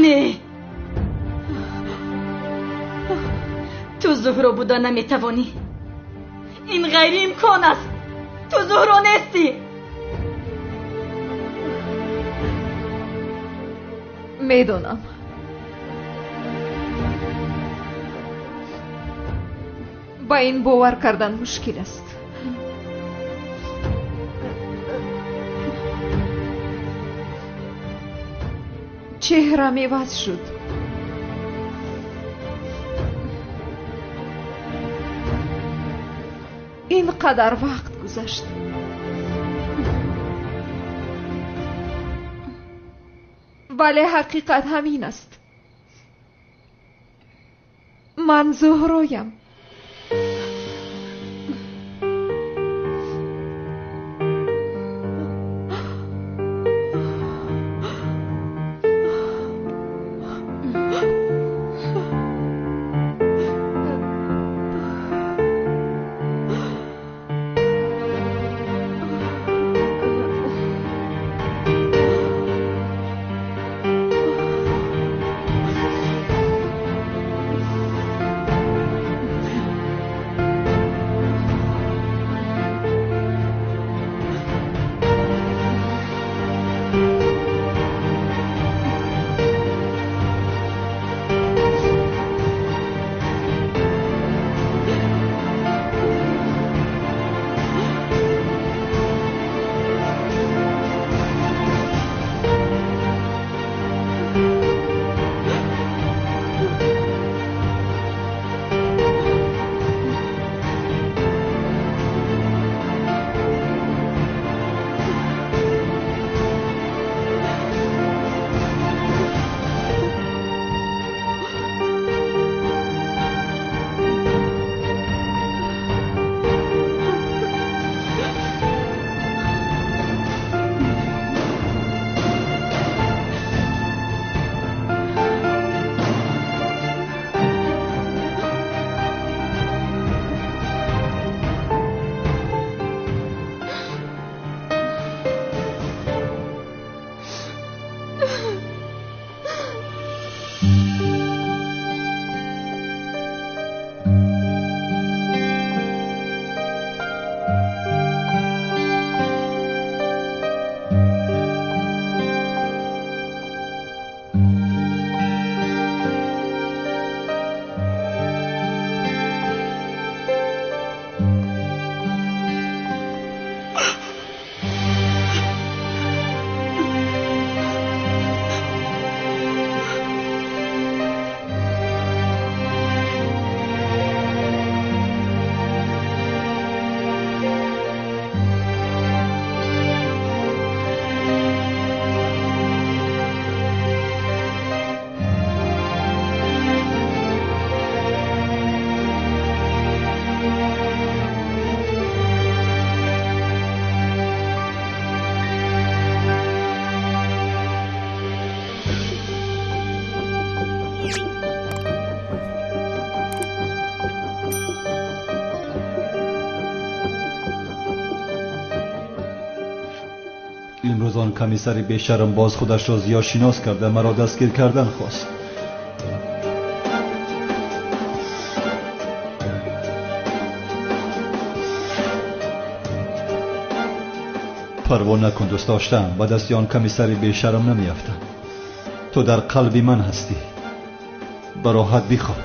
Не, ту Зуҳро буда наметавонӣ. Ин ғайриимкон аст. Ту Зуҳро нестӣ. Медонам. Ба ин бовар кардан мушкил аст. Чеҳрам иваз шуд. Ин қадар вақт гузашт. Вале ҳақиқат ҳамин аст. Ман Зуҳроям. Имрӯз он комиссари бешарм боз худашро зиёдшинос карда маро дастгир кардан хост. Парво накун, дӯст доштам, ба дасти он комиссари бешарм намеафтам. Ту дар қалби ман ҳастӣ. Ба роҳат бихоб.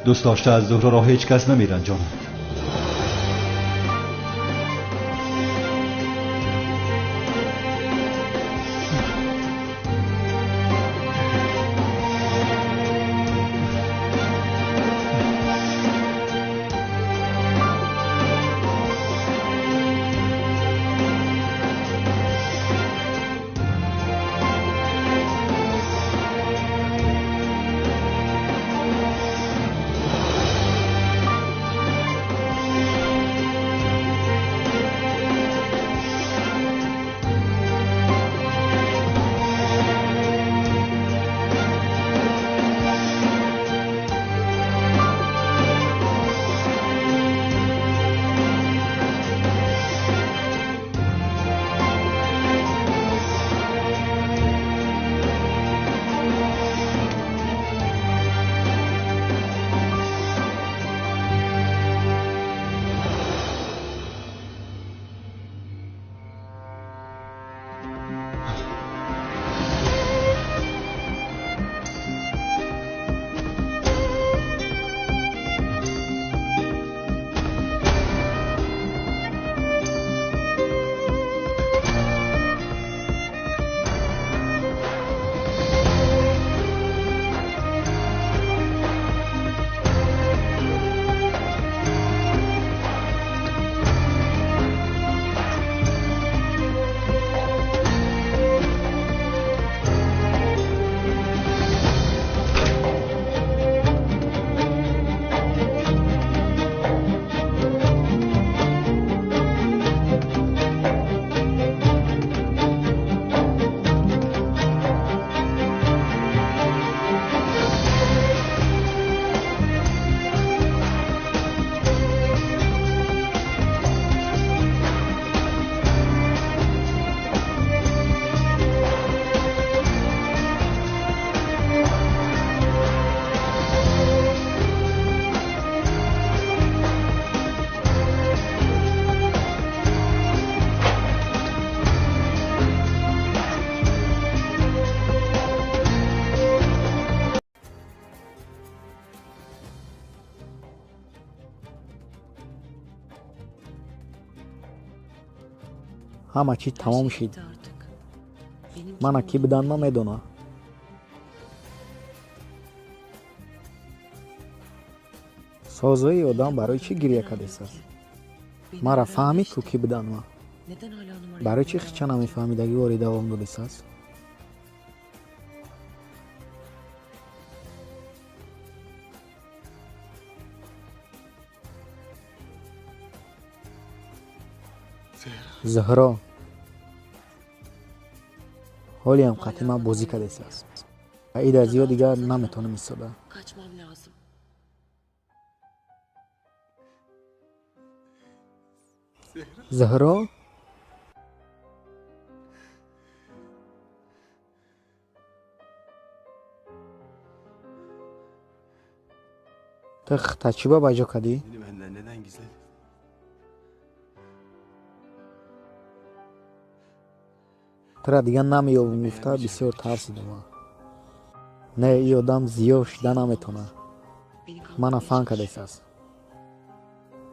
Дӯст дошта аз Зуҳроро ҳеҷ кас намеранҷонад. Ҳама чиз тамом шид. Мана кӣ будан ма медона. Созои одам барои чӣ гирья кардесааст? Мара фаҳмид ку кӣ будан ма. Барои чӣ хича намефаҳмидагӣ вори давом додесааст? Зуҳро ҳолиам қатъи ман бозӣ кардесааст. Ида зиёд дигар наметавонам истода. Зуҳро ту хита чӣ ба баҷо кардӣ? Тура дигар намеёбам гуфта бисёр тарсидам. Не, и одам зиёд шида наметавонад. Мана фан кардесааст.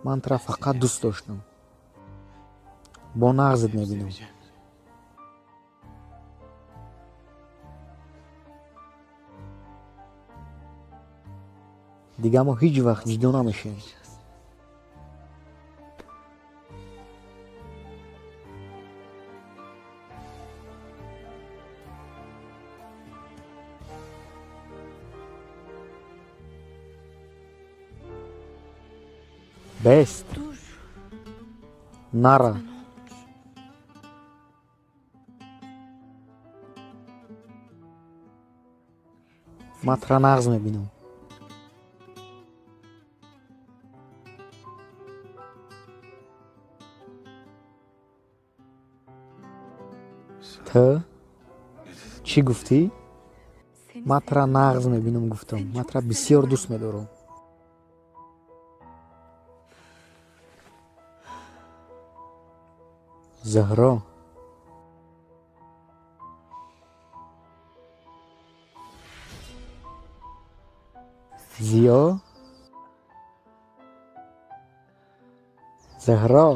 Ман тура фақат дӯст доштам. Бо нағзит мебинам. Дигар мо ҳеҷ вақт ҷудо намешавем. Бест. Нара. Ман тура нағз мебинам. Ту чӣ гуфтӣ? Ман тура нағз мебинам гуфтам. Ман тура бисёр дӯст медорам. Зуҳро Зиё Зуҳро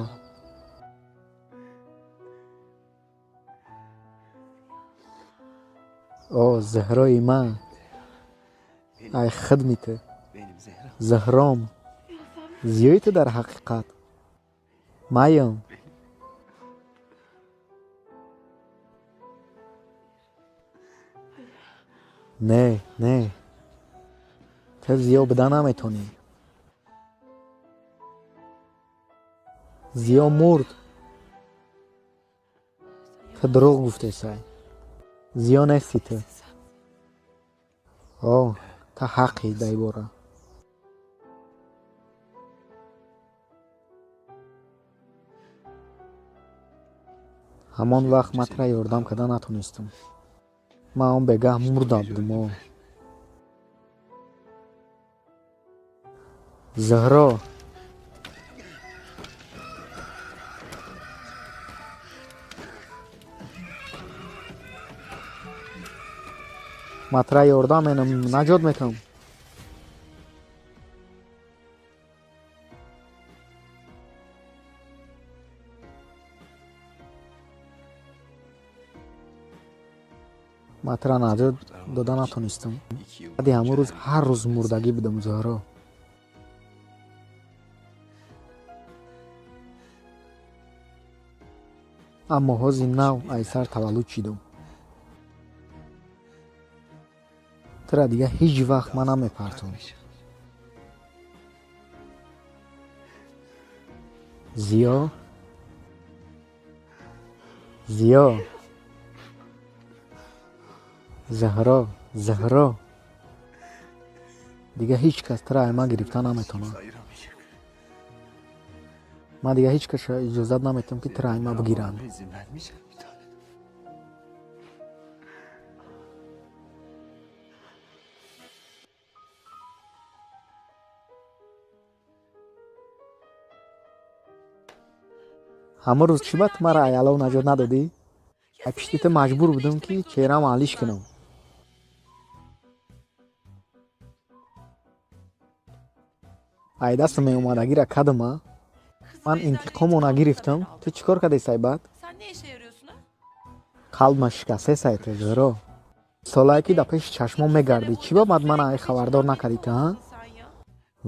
О, Зуҳрои ман, ай хидми ту, Зуҳром, зиёи ту дар ҳақиқат маям. Не, не, ту зиё буда наметавонӣ. Зиё мурд. Ту дурӯғ гуфтесай. Зиё нести ту. О, ту ҳаққи дар бора. Ҳамон вақт ман тура ёрдам карда натонистам. Ман он бегаҳ мурда будам. О, Зуҳро ман тура ёрдам менам, наҷот метавам. Ман тура наҷот дода натонистам. Баъди ҳамон рӯз ҳар рӯз мурдагӣ будам, Зуҳро. Аммо ҳози нав айсар таваллуд шидам. Тура дигар ҳеҷ вақт ман намепартом. Зиё Зиё Зуҳро Зуҳро дигар ҳеҷ кас тура ай ман гирифта наметавонад. Ман дигар ҳеҷ касро иҷозат наметавам ки тура ай ман бигиранд. Ҳамон рӯз чӣ ба ту маро ай алов наҷот надодӣ? Ай пишти ту маҷбур будам ки чеҳраам алиш кунам. Ай дастам меомадагиро кардам, а? Ман интиқомо нагирифтам. Ту чӣ кор кардӣ, Сайбат? Қалбма шикастесай ту, Зуҳро. Солае ки дар пеши чашмон мегардӣ, чӣ ба баъд мана ай хабардор накардӣ ту, ҳа?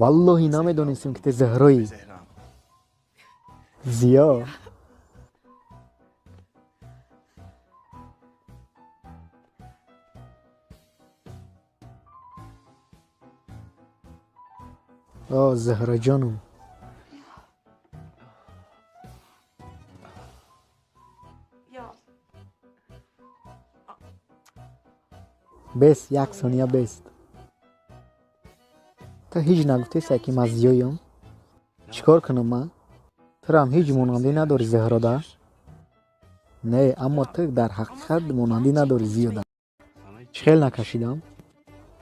Валлоҳи намедонистем, ки ту Зуҳроӣ. Зиё. О, Зуҳроҷоном. Бес, як сония бест. Ту ҳеҷ нагуфтесай, ки ман зиёём? Чӣ кор кунам ман? Турам ҳеҷ монандӣ надорӣ, Зуҳрода? Не, аммо ту дар ҳақиқат монандӣ надорӣ, Зиёда. Чӣ хел накашидам?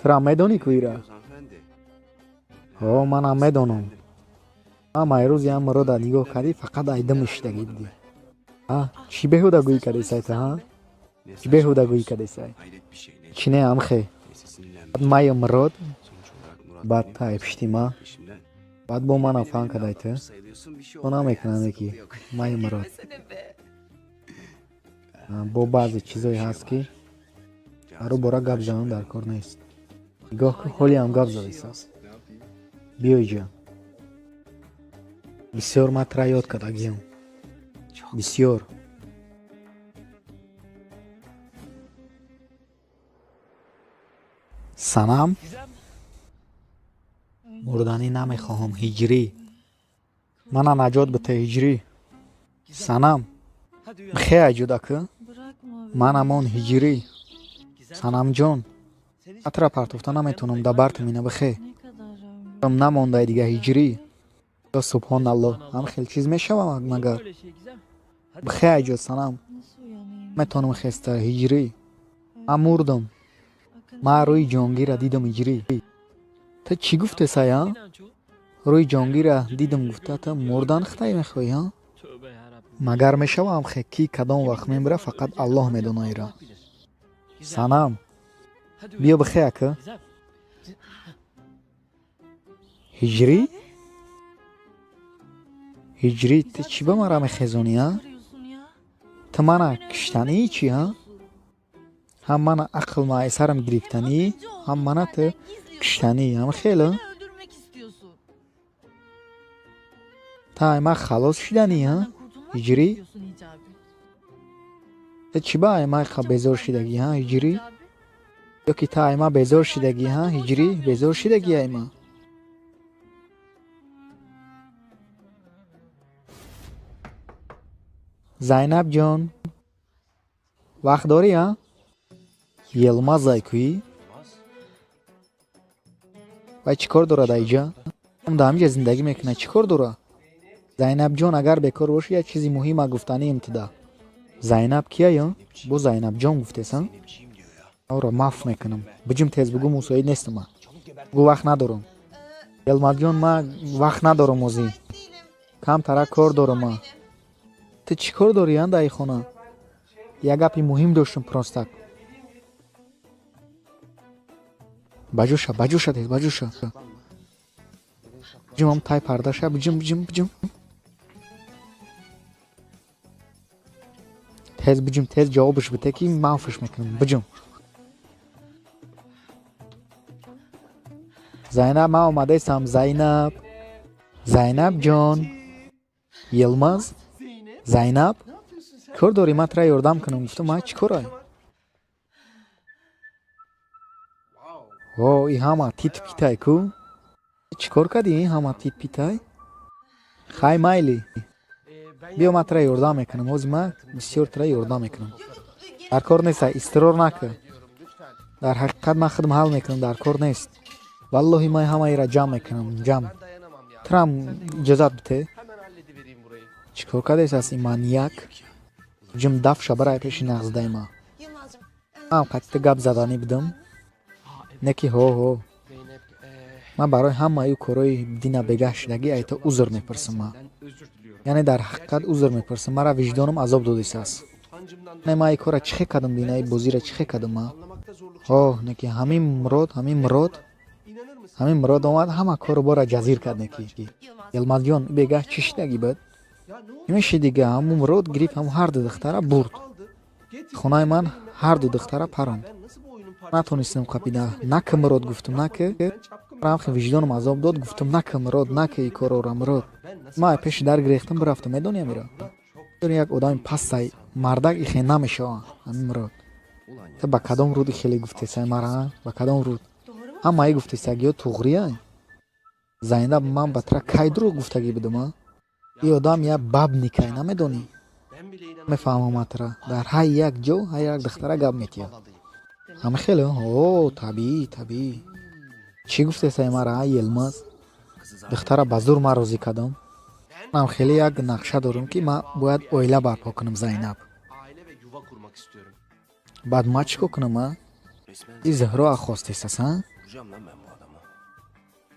Турам медонӣ ку ира? Ҳо, манам медонам. Ман майрӯз ям Мурода нигоҳ кардӣ, фақат айдим шидагӣ дидӣ. А, чӣ беҳуда гӯӣ кардесай ту, ҳа? Чӣ беҳуда гӯӣ кардесай? Чӣ не, амхе? Баъд маю Мурод, баъд тай пишти ма, баъд бо манам фан кардай ту. Бо намекунаме ки маю Мурод. Бо баъзе чизое ҳаст, ки ҳару бора гап задан дар кор нест. Нигоҳ кун, ҳолиам гап задисааст. Биё иҷа. Бисёр ман тура ёд кардагиам. Бисёр. Санам, мурданӣ намехоҳам, ҳиҷрӣ. Мана наҷот бите, ҳиҷрӣ. Санам, бихе айҷуда кӯ? Манамон, ҳиҷрӣ. Санамҷон, ман тура партофта наметавонам, да бартам ина бихе. Намондай дига, ҳиҷрӣ. Ё субҳоналлоҳ, ҳам хел чиз мешавад магар? Бихе айҷо, Санам. Метавонам хеста, ҳиҷрӣ. Ман мурдам. Ман рӯи ҷонгирра дидам, ҳиҷрӣ. Ту чӣ гуфтесай, а? Рӯи ҷонгирра дидам гуфта, ту мурдан хитай мехоҳӣ, ҳа? Магар мешавам хе, ки кадом вақт мемира, фақат Аллоҳ медона ира. Санам, биё бихе ака. Ҳиҷрӣ? Ҳиҷрӣ, ту чӣ ба мара мехезонӣ, а? Ту мана киштанӣ чӣ, ҳа? Ҳам мана ақл маайсарам гирифтанӣ, ҳам мана ту киштанӣ, ҳам хеле? Та ай ма халос шиданӣ, ҳа? Ҳиҷрӣ? Ту чӣ ба ай ма безор шидагӣ, ҳа, ҳиҷрӣ? Ё ки та ай ма безор шидагӣ, ҳа, ҳиҷрӣ? Безор шидагӣ ай ма? Зайнаб ҷон, вақт дорӣ, ҳа? Йилмаз айкӯӣ? Вай чӣ кор дорад айҷа? Дар ҳаминҷа зиндагӣ мекунад, чӣ кор дорад? Зайнабҷон, агар бекор бошӣ, як чизи муҳима гуфтанием туда. Зайнаб кияё? Бо Зайнабҷон гуфтеса? Ора маф мекунам. Биҷим тез бугӯ, мусоид нестам ман. Бугӯ, вақт надорам. Йилмазҷон, ман вақт надорам озӣ. Камтара кор дорам ман. Ту чӣ кор дорӣ, а, дар ин хона? Як гапи муҳим доштам простак. Баҷоша, баҷоша тез, баҷоша. Биҷим ам тай пардаша, биҷим, биҷим, биҷим. Тез биҷим, тез ҷавобаш бите, ки манфиш мекунам. Биҷим. Зайнаб, ман омадаистам, Зайнаб. Зайнаб ҷон. Йилмаз? Зайнаб? Кор дорӣ, ман тура ёрдам кунам, гуфтам, ман чӣ корай? О, и ҳама тит питай ку? Чӣ кор кардӣ, ин ҳама тит питай? Хай майли. Биё, ман тура ёрдам мекунам. Ҳозир ман бисёр тура ёрдам мекунам. Дар кор нест, изтирор накун. Дар ҳақиқат ман худам ҳал мекунам, дар кор нест. Валлоҳи ман ҳамаира ҷамъ мекунам, ҷамъ. Турам иҷозат бите. Чӣ кор кардес аст ин маньяк? Ҷим дафша барай пеши нағздаи ман. Ман қатъи гап заданӣ будам. Не ки ҳо ҳо. Ман барои ҳамаи корҳои дина бегаҳ шудагӣ айто узр мепурсам ман. Яъне дар ҳақиқат узр мепурсам. Мара виҷдонам азоб додисааст. Не, ман ин корра чӣ хе кардам, дина ин бозиро чӣ хе кардам ман? Ҳо, не ки ҳамин Мурод, ҳамин Мурод, ҳамин Мурод омад, ҳама кору бора ҷазир кард не ки. Йилмазҷон, бегаҳ чӣ шудагӣ буд? Меши дига ҳамун Мурод гирифт ҳамун ҳарду духтара бурд. Хонаи ман ҳарду духтара паронд. Натонистам қапида. На ки Мурод гуфтум, на ки рамхи виҷдонам азоб дод, гуфтум на ки Мурод, на ки и корора Мурод. Ман пеши дар гирехтам, бирафтам, медонӣ амира? Як одами пастай мардак ихе намешава ҳамин Мурод. Ту ба кадом руд хеле гуфтесай мара? Ба кадом руд? Ҳамаи гуфтесаг ё туғрия? Зайнаб, ман ба тра кай дурӯғ гуфтагӣ будам, а? И одам як бабникай, намедонӣ? Мефаҳмам атра. Дар ҳар як ҷо ҳар як духтара гап метиҳад. Ҳама хеле? О, табиӣ, табиӣ. Чӣ гуфтесай мара, а, Йилмаз? Духтара ба зур ман розӣ кардам. Манам хеле як нақша дорам, ки ман бояд оила барпо кунам, Зайнаб. Баъд ман чӣ кор кунам, а? И Зуҳро хостесас, а?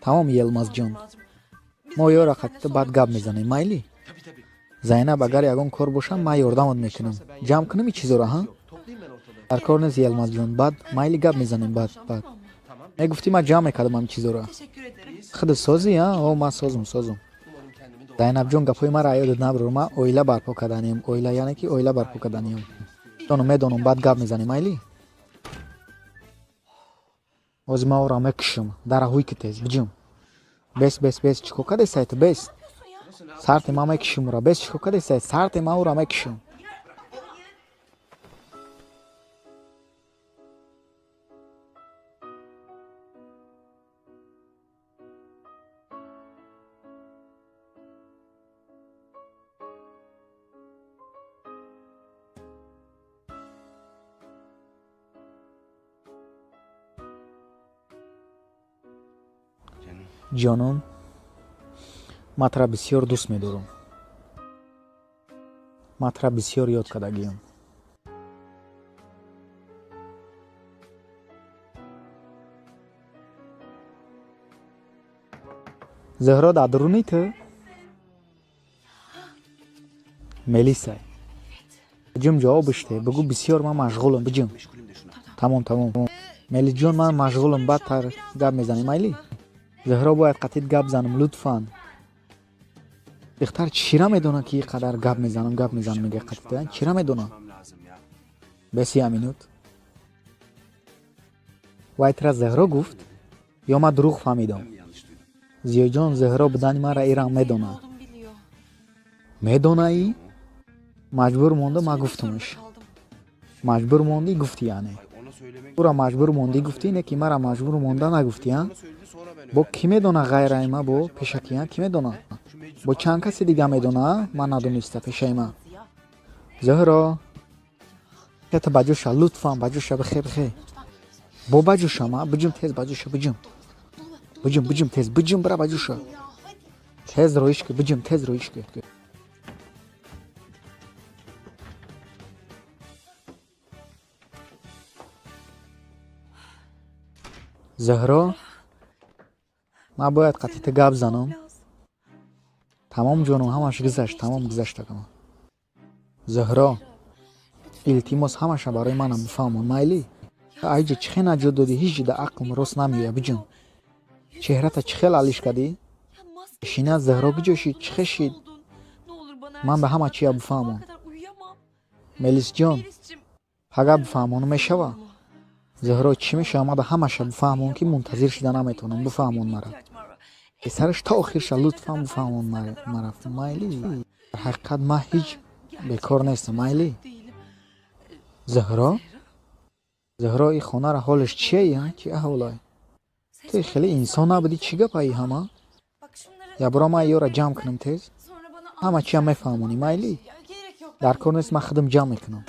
Тамом, Йилмазҷон. Мо ёра қатита баъд гап мезанем, майли? Зайнаб, агар ягон кор бошам, ман ёрдамот мекунам. Ҷамъ кунам и чизоро, ҳа? Дар кор нест, Йилмазҷон. Баъд майли гап мезанем, баъд, баъд. Мегуфтӣ ман ҷамъ мекардам ҳамин чизоро. Худ созӣ, а? О, ман созум, созум. Зайнабҷон, гапҳои маро ёдат набурор. Ман оила барпо карданиям. Оила, яъне ки оила барпо карданиям. Медонам, медонам, баъд гап мезанем, майли? Ҳозир ман ӯро мекушам. Дара ҳуй ки тез, биҷум. Бес, бес, бес, чӣ кор кардесай ту, бес? Сарте ман мекушам ӯро, бес, чӣ кор кардесай? Сарте ман ӯро мекушам. Ҷонон, ман тура бисёр дӯст медорам. Ман тура бисёр ёд кардагиам. Зуҳро дар дуруни ту? Мелисай. Биҷум, ҷавоб биште. Бигӯ бисёр ман машғулам, биҷум. Тамом, тамом. Мелисҷон, ман машғулам, баъдтар гап мезанем, майли? Зуҳро, бояд қатит гап занам, лутфан. Духтар чира медонад, ки ин қадар гап мезанам, гап мезанам, мега қатита? Чира медонад? Бес я минут. Вай тра Зуҳро гуфт? Ё ман дурӯғ фаҳмидам? Зиёҷон, Зуҳро будани маро ирам медонад. Медонаӣ? Маҷбур монда ман гуфтамш. Маҷбур мондӣ гуфтӣ, яъне. Ӯра маҷбур мондӣ гуфтӣ, не ки мара маҷбур монда нагуфтӣ, а? Бо кӣ медона ғайраи ма, бо пешакӣ, а? Кӣ медона? Бо чанд каси дига медона, ман надониста пешаи ман. Зуҳро, ту баҷӯша, лутфан баҷӯша, бихе, бихе. Бо баҷӯша, ма, биҷум тез баҷӯша, биҷум. Биҷум, биҷум тез, биҷум бира баҷӯша. Тез роиш ки, биҷум тез роиш ки. Зуҳро, ман бояд қатита гап занам. Тамом, ҷонум, ҳамаш гузашт, тамом гузашт акама. Зуҳро, илтимос, ҳамаша барои манам бифаҳмон, майли? Айҷа чӣ хел наҷот додӣ, ҳеҷ ҷида ақлм рост намеояд, биҷум. Чеҳрата чӣ хел алиш кардӣ? Шина Зуҳро куҷо шид, чӣ хел шид? Ман ба ҳама чия бифаҳмон. Мелисҷон, пага бифаҳмонам мешава? Зуҳро, чӣ мешава? Ман ба ҳамаша бифаҳмон, ки мунтазир шида наметавонам, бифаҳмон мара. Сараш то охирша лутфан бифаҳмон мара, майли? Дар ҳақиқат ман ҳеҷ бекор нестам, майли? Зуҳро? Зуҳро, ин хонара ҳолаш чие, чӣ аҳволай? Ту хеле инсон набудӣ, чӣ гапаи ҳама? Ябро ман ёра ҷамъ кунам тез? Ҳама чиам мефаҳмонӣ, майли? Дар кор нест, ман худам ҷамъ мекунам.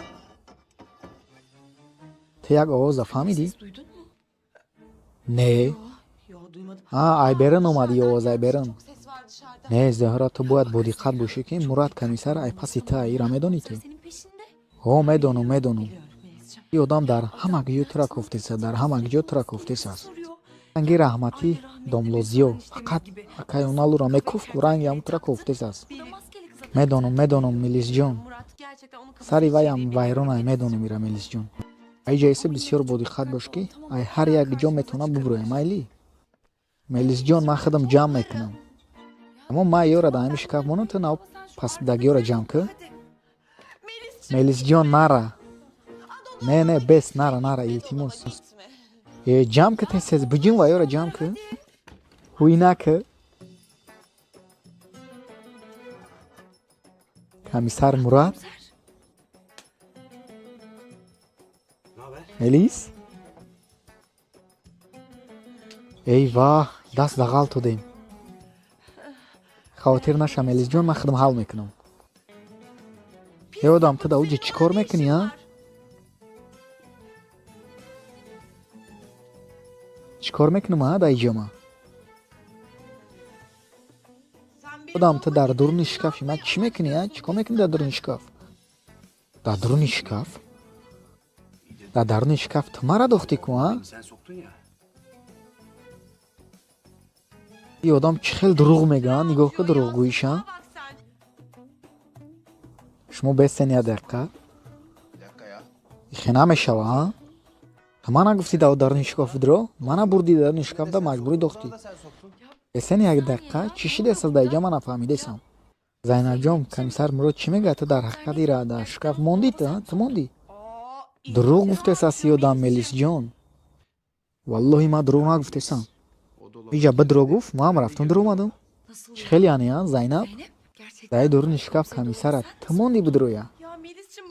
Ту як овоза фаҳмидӣ? Не. А, айберин омад, овоз айберин. Не, Зуҳро, ту бояд бодиққат бошӣ, ки Мурад комиссар ай паси ту, ира медонӣ ту? О, медонам, медонам. Ин одам дар ҳама ҷо тура кофтеса, дар ҳама ҷо тура кофтесааст. Ранги раҳматӣ домлозиё, фақат акаюналура мекуфт, ку ранги ҳам тура кофтесааст. Медонам, медонам, Мелисҷон. Сари ваям вайронай, медонам ира, Мелисҷон. Айҷа исе бисёр бодиққат бош, ки ай ҳар як ҷо метавонам бубурӯям, майли? Мелисҷон, ман худам ҷамъ мекунам. Аммо ман ёра дар ҳамин шкаф монам, ту нав Пасдагиёра ҷамъ кӣ. Мелисҷон, нара. Не, не, бес, нара, нара, илтимос. Э, ҷамъ кӣ тез тез, биҷин ваёра ҷамъ кӣ. Ҳуй накӣ. Комиссар Мурат. Мелис? Эй ваҳ, даст дағал тудем. Хавотир наша, Мелисҷон, ман худам ҳал мекунам. Э одам, ту да уҷа чӣ кор мекунӣ, а? Чӣ кор мекунам, а, да иҷа ман? Одам, ту дар дуруни шкафи ман чӣ мекунӣ, а? Чӣ кор мекунӣ дар дуруни шкаф? Дар дуруни шкаф? Дар даруни шкаф ту мара дохтӣ ку, а? И одам чӣ хел дурӯғ мега, нигоҳ ку дурӯғгӯиша. Шумо бестен як дақиқа. Ихе намешава, а? Ту мана гуфтӣ дар даруни шкаф бидро, мана бурдӣ даруни шкаф да маҷбурӣ дохтӣ. Бестен як дақиқа, чӣ шидест дар иҷа, ман нафаҳмидесам. Зайнабҷон, комиссар Мурод чӣ мегӯяд? Ту дар ҳақиқат ира дар шкаф мондӣ, ту, ту мондӣ? Дурӯғ гуфтес аси одам, Мелисҷон. Валлоҳи ман дурӯғ нагуфтесам. Иҷа бидро гуфт, ман рафтам дуромадам. Чӣ хел яъне, а, Зайнаб? Дар дуруни шкаф комиссара ту мондӣ бидроя.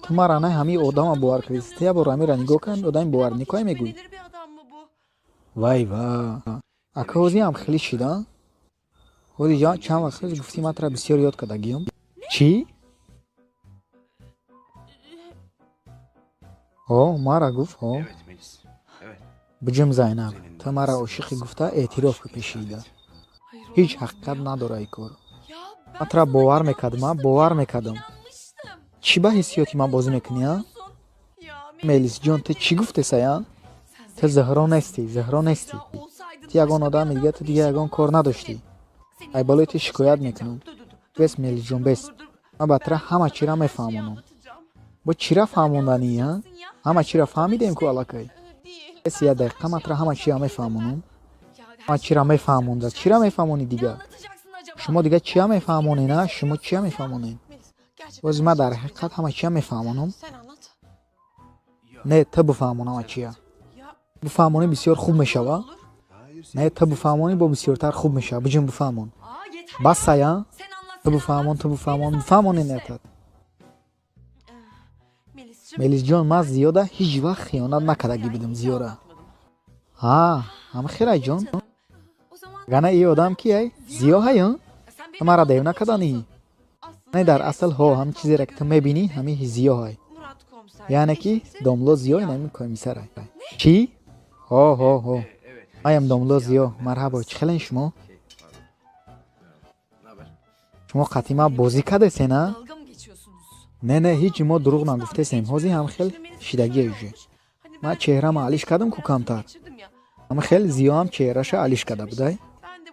Ту мара на ҳамин одама бовар кардӣ. Ту як бор ҳамира нигоҳ кун, одами боварникое мегӯӣ. Вай ва. Ака ҳозиам хеле шида. Ҳози чанд вақт гуфтӣ ман тура бисёр ёд кардагиём. Чӣ? Ҳо, мара гуфт, ҳо. Биҷим Зайнаб, ту мара ошиқӣ гуфта эътироф кӣ пешида. Ҳеҷ ҳақиқат надора ин кор. Ман тура бовар мекардам, а, бовар мекардам. Чӣ ба ҳиссиёти ман бозӣ мекунӣ, а? Мелисҷон, ту чӣ гуфтесай, а? Ту Зуҳро нестӣ, Зуҳро нестӣ. Ту ягон одами дига, ту дига ягон кор надоштӣ. Ай болои ту шикоят мекунам. Бес, Мелисҷон, бес. Ман ба тура ҳама чиро мефаҳмонам. Бо чира фаҳмонданӣ, а? Ҳама чиро фаҳмидем ку аллакай. Бес як дақиқа, ман тура ҳама чиро мефаҳмонам. Ҳама чиро мефаҳмонда. Чира мефаҳмонӣ дига? Шумо дига чия мефаҳмонед, а? Шумо чия мефаҳмонед? Боз ман дар ҳақиқат ҳама чия мефаҳмонам. Не, ту бифаҳмон ҳама чия. Бифаҳмонӣ бисёр хуб мешава. Не, ту бифаҳмонӣ бо бисёртар хуб мешава. Биҷин бифаҳмон. Басай, а? Ту бифаҳмон, ту бифаҳмон, бифаҳмонӣ нетат. Мелисҷон, ман зиёда ҳеҷ вақт хиёнат накардагӣ будам зиёра. Ҳа, ҳама хелай ҷон. Гана и одам ки ай? Зиё ҳай, а? Ту мара дев накарданӣ? Не, дар асл ҳо, ҳамин чизере ки ту мебинӣ, ҳамин зиё ҳай. Яъне ки домло зиё ин ҳамин комиссар ай. Чӣ? Ҳо, ҳо, ҳо. Маям домло зиё. Марҳабо, чӣ хелен шумо? Шумо қатъи ман бозӣ кардесен, а? Не, не, ҳеҷ мо дурӯғ нагуфтесем. Ҳозир ҳам хел шидагие уже. Ман чеҳрама алиш кардам ку камтар. Ҳама хел зиёам чеҳраша алиш карда будай.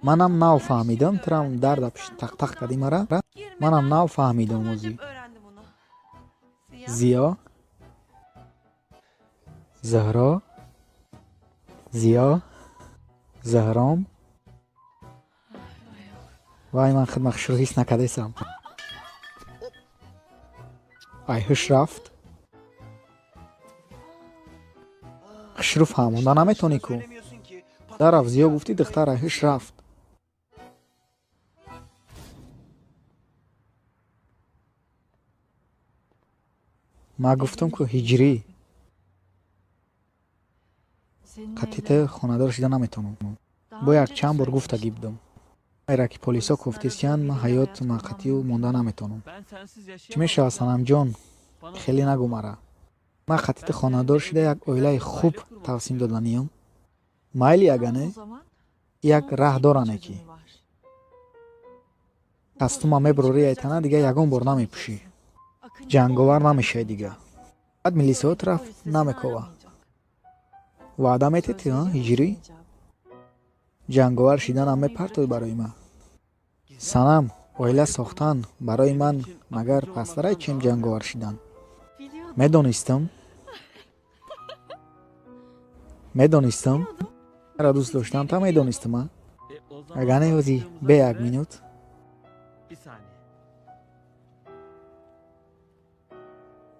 Манам нав фаҳмидам, турам дарда пишт тақ-тақ кардӣ мара. Манам нав фаҳмидам ҳозир. Зиё, Зуҳро, Зиё, Зуҳром. Вай, ман худма хушрӯ ҳис накардесам. Ай ҳуш рафт. Хушрӯ фаҳмонда наметонӣ ку. Дарафт зиё гуфтӣ духтар ай ҳуш рафт. Ман гуфтам ку ҳиҷрӣ. Қатъи ту хонадор шида наметавонам. Бо як чанд бор гуфтагӣ будам. Айра ки полисо гуфтисян, ман ҳаёт ман қатъию монда наметавонам. Чӣ мешавад, Санамҷон? Хеле нагӯ мара. Ман қатъи ту хонадор шида як оилаи хуб тавсим доданиём. Майли ягане? Як раҳ доране ки. Кастума мебурорӣ айтана, дига ягон бор намепӯшӣ. Ҷанговар намешавӣ дига. Баъд милисиҳо тура намекова. Ваъда мететӣ, а, ҳиҷрӣ? Ҷанговар шиданам мепартоӣ барои ман. Санам, оила сохтан барои ман магар пасттарай чем ҷанговар шидан? Медонистам. Медонистам. Маро дӯст доштам, та медонистам, а? Агар не ҳозӣ бе як минут.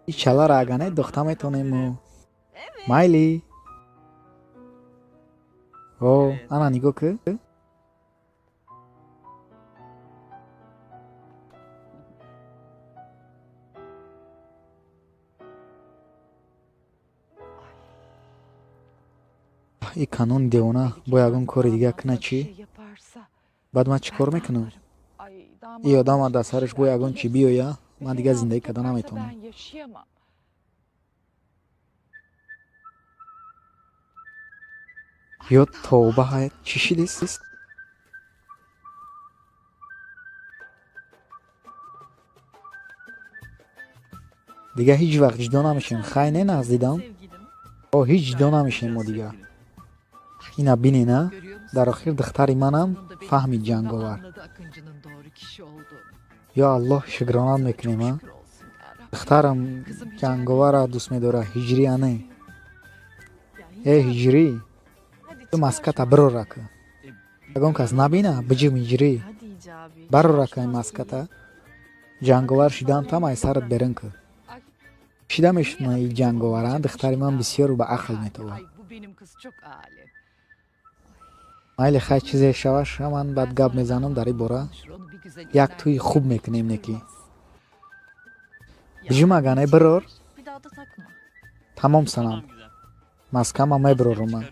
И чалара ага не духта метонем. Майли. О, ана нигоҳ ки. И канони девона бо ягон кори дига кина чӣ? Баъд ман чӣ кор мекунам? И одама дар сараш бо ягон чӣ биёя, ман дигар зиндагӣ карда наметавонам. Ё тавба, чӣ шидист? Дигар ҳеҷ вақт ҷудо намешем. Хай не нағз дидам? О, ҳеҷ ҷудо намешем мо дигар. Ина бинена, дар охир духтари манам фаҳмид ҷанговар. Ё Аллоҳ, шукронат мекунем, а? Духтарам ҷанговарро дӯст медорад, ҳиҷрия не. Э, ҳиҷрӣ, ту маската бирора ка. Ягон кас набина, биҷим ҳиҷрӣ. Барора ка ин маската. Ҷанговар шидан там ай сарат берин ка. Шида мешуна и ҷанговар, а? Духтари ман бисёр ба ақл метобад. Майли, хай чизе шаваш, ман баъд гап мезанам дар ин бора. Як тӯи хуб мекунем неки. Биҷум ага не бирор. Тамом санам. Маскама мебирорум ман.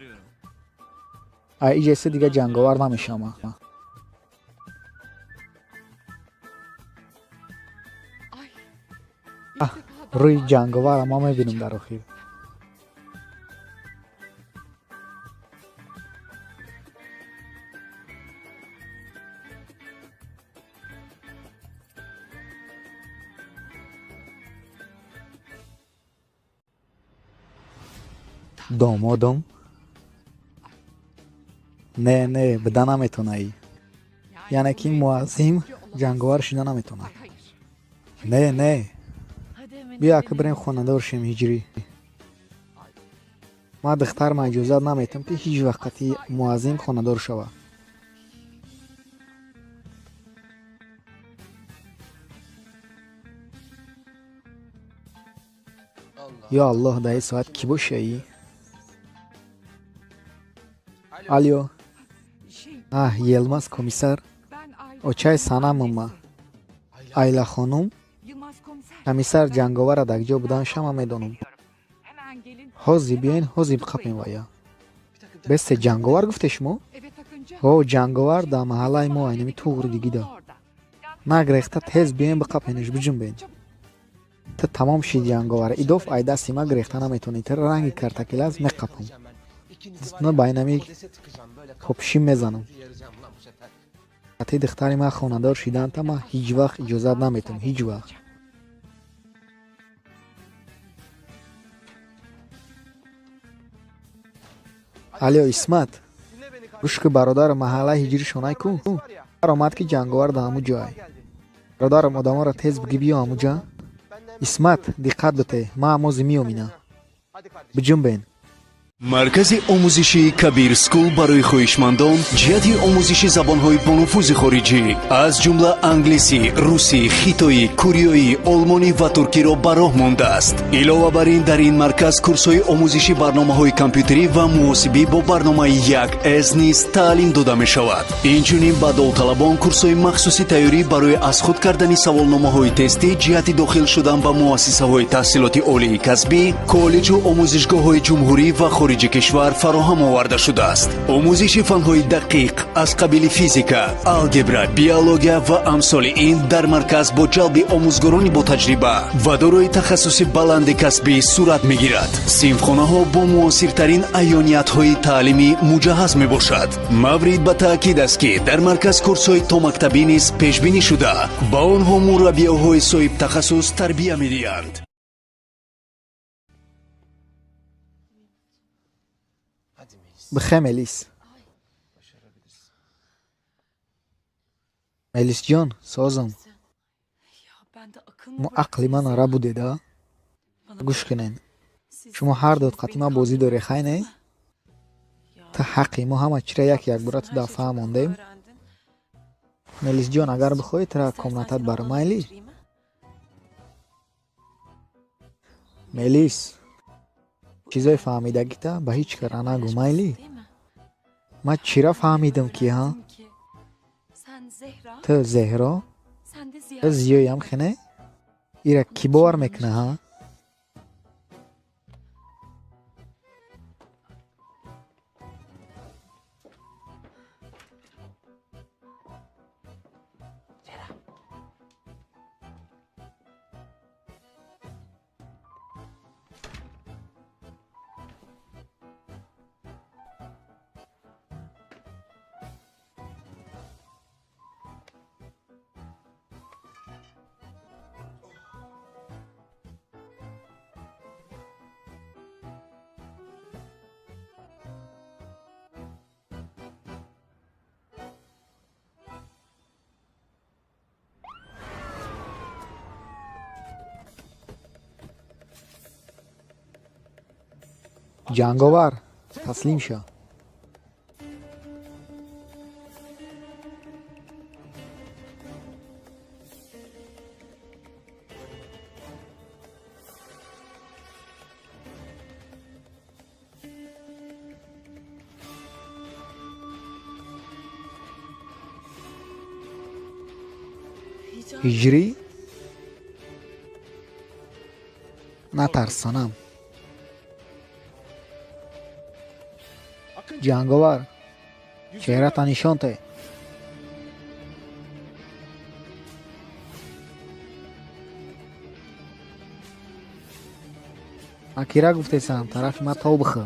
Ай иҷеси дига ҷанговар намешавам. Рӯи ҷанговарро ман мебинам дар охир. Домодом? Не, не, буда наметонаӣ. Яъне ки муаззим ҷанговар шида наметонад. Не, не. Биё ака бирем хонадор шем ҳиҷрӣ. Ман духтарма иҷозат наметам ки ҳеҷ вақт қатъи муаззим хонадор шавад. Ё Аллоҳ, дар ин соат кӣ бошаӣ? Алё. Аҳ, Елмаз комиссар. Очаи санамам ма. Айла хонум. Комиссар ҷанговарра дар ҷо будан шама медонам. Ҳозир биёен, ҳозир биқапем вая. Бесте ҷанговар гуфте шумо? Ҳо, ҷанговар дар маҳаллаи мо айнами туғри дигида. Нагрехта тез биёен биқапенаш, биҷунбен. Ту тамом шид ҷанговар. Идоф ай дасти ма гирехта наметонӣ. Ту ранги картакилаз меқапам. На байнами копшим мезанам. Ати духтари ман хонадор шиданта ман ҳеҷ вақт иҷозат наметам, ҳеҷ вақт. Алё, Исмат, гӯш ки бародарам маҳаллаи ҳиҷрӣ шонай ку? Омад ки ҷанговар дар ҳамун ҷой. Бародарам одаморо тез биги биё ҳамун ҷа. Исмат, диққат бите, ман ҳамози меомина. Биҷунбен. Маркази омӯзишии Кабир Скул барои хоҳишмандон ҷиҳати омӯзиши забонҳои бонуфузи хориҷӣ аз ҷумла англисӣ, русӣ, хитоӣ, кореоӣ, олмонӣ ва туркиро ба роҳ мондааст. Илова бар ин, дар ин марказ курсҳои омӯзиши барномаҳои компютерӣ ва муҳосибӣ бо барномаи 1С низ таълим дода мешавад. Инчунин ба довталабон курсҳои махсуси тайёрӣ барои аз худ кардани саволномаҳои тестӣ ҷиҳати дохил шудан ба муассисаҳои таҳсилоти олии касбӣ, коллеҷу омӯзишгоҳҳои ҷумҳурӣ ва хориҷи кишвар фароҳам оварда шудааст. Омӯзиши фанҳои дақиқ аз қабили физика, алгебра, биология ва амсоли ин дар марказ бо ҷалби омӯзгорони ботаҷриба ва дорои тахассуси баланди касбӣ сурат мегирад. Синфхонаҳо бо муосиртарин аёниятҳои таълимӣ муҷаҳҳаз мебошад. Маврид ба таъкид аст, ки дар марказ курсҳои томактабӣ низ пешбинӣ шуда, ба онҳо мураббиёҳои соҳибтахассус тарбия медиҳанд. Бихе, Мелис. Мелисҷон, созам. Мо ақли ман ара будеда? Гӯш кунен. Шумо ҳар дод қатима бозӣ дорӣ, хай не? Ту ҳаққи мо ҳама чира як якбора ту дафъа мондем. Мелисҷон, агар бихоҳӣ тура комнатат барам, майли? Мелис, чизои фаҳмидагита ба ҳеҷ кара нагӯ, майли? Ман чира фаҳмидам ки, ҳа? Ту Зеҳро, ту Зиёям хене? Ира кӣ бовар мекуна, ҳа? Ҷанговар, таслим шав. Ҳиҷрӣ? Натарс, санам. Ҷанговар, чеҳрата нишон те. Ман кира гуфтесам, тарафи ман тов бихӯ.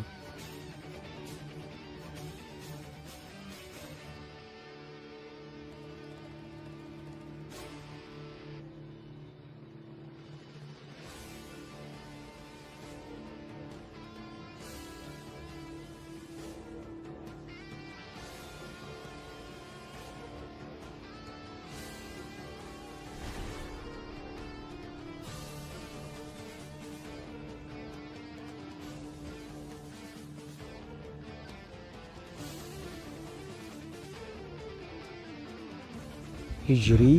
Ҳиҷрӣ?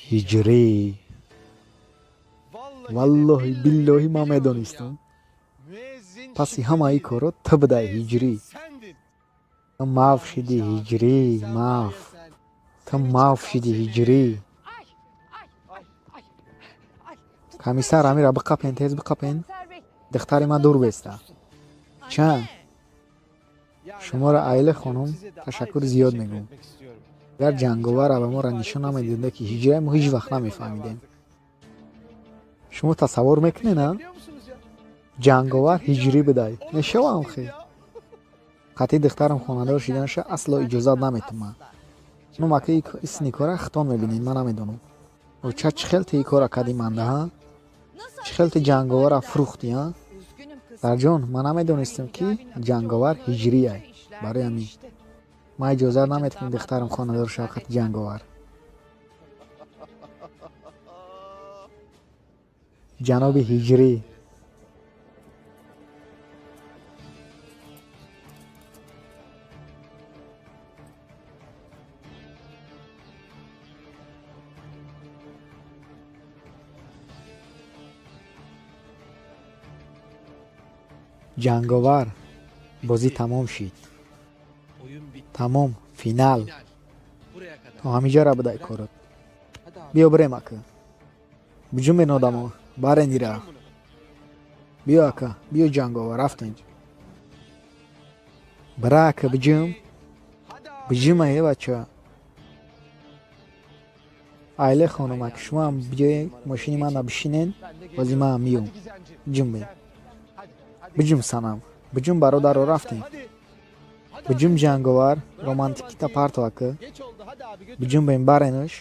Ҳиҷрӣ. Валлоҳи биллоҳи ман медонистам. Паси ҳамаи корро ту будай, Ҳиҷрӣ. Ту маф шидӣ, Ҳиҷрӣ, маф. Ту маф шидӣ, Ҳиҷрӣ. Комиссар, амира биқапен, тез биқапен. Духтари ман дур беста. Ча? Шуморо Айле хонум ташаккури зиёд мегӯм. Агар ҷанговарра ба моро нишон намедода ки ҳиҷрае, мо ҳеҷ вақт намефаҳмидем. Шумо тасаввур мекунед, а? Ҷанговар ҳиҷрӣ будай. Мешавам хе. Қатъи духтарам хонадор шиданаша асло иҷозат наметумам. Ну мака исни кора хитон мебинед, ман намедонам. Оча, чӣ хел ти кора кади манда, ҳа? Чӣ хел ти ҷанговарра фурӯхтӣ, ҳа? Сарҷон, ман намедонистам ки ҷанговар ҳиҷрияй. Барои ҳамин ман иҷозат наметавонам духтарам хонадор шавад қати ҷанговар. Ҷаноби ҳиҷрӣ. Ҷанговар, бозӣ тамом шид. Тамом, финал. То ҳамиҷара будай корот. Биё бирем, ака. Биҷумбен одамо, барен ира. Биё, ака, биё ҷанговар, рафтем. Бира, ака, биҷум. Биҷума, е бача. Айле хонум, ака, шумоам биёед мошини мана бишинен, бози маам миём. Биҷумбен. Биҷум, санам. Биҷум, бародаро, рафтем. Биҷум, ҷанговар, романтикита парто, ака. Биҷумбен, баренуш.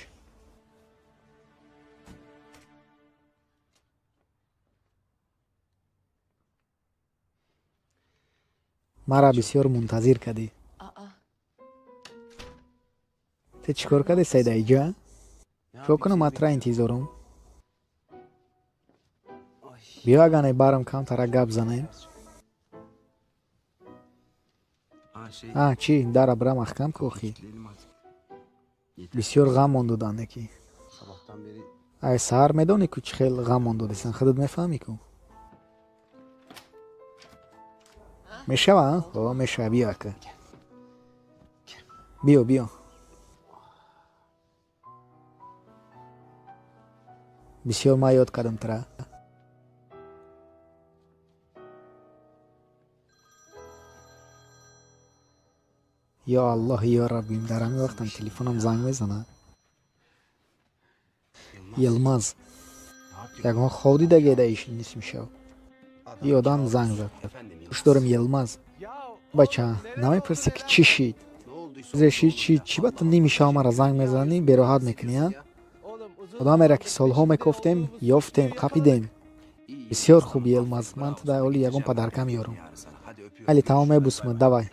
Мара бисёр мунтазир кардӣ. Ту чӣ кор кардӣ, Сайда иҷа? Чо кунам, ман тура интизорум. Биё, агане барам камтара гап занем. А, чӣ, дара бира маҳкам ку охи. Бисёр ғам мон доданд неки. Ай саҳар медонӣ ку чӣ хел ғам мон додесан, худат мефаҳмӣ ку. Мешава, о, мешава, биё ака. Биё, биё. Бисёр ман ёд кардам тура. Ё Аллоҳ, ё Раббим, дар ҳамин вақтам телефонам занг мезанад. Йилмаз, ягон хоб дидагӣ да иш нисми шав. И одам занг зад. Гӯш дорам, Йилмаз. Бача, намепурсӣ ки чӣ шид? Зе шид, чӣ, чӣ ба ту ними шав мара занг мезанӣ, бероҳат мекунӣ, а? Одамеро ки солҳо мекофтем, ёфтем, қапидем. Бисёр хуб, Йилмаз, ман ту дар оли ягон падарка меёрам. Майли, тамом, мебусмад, давай.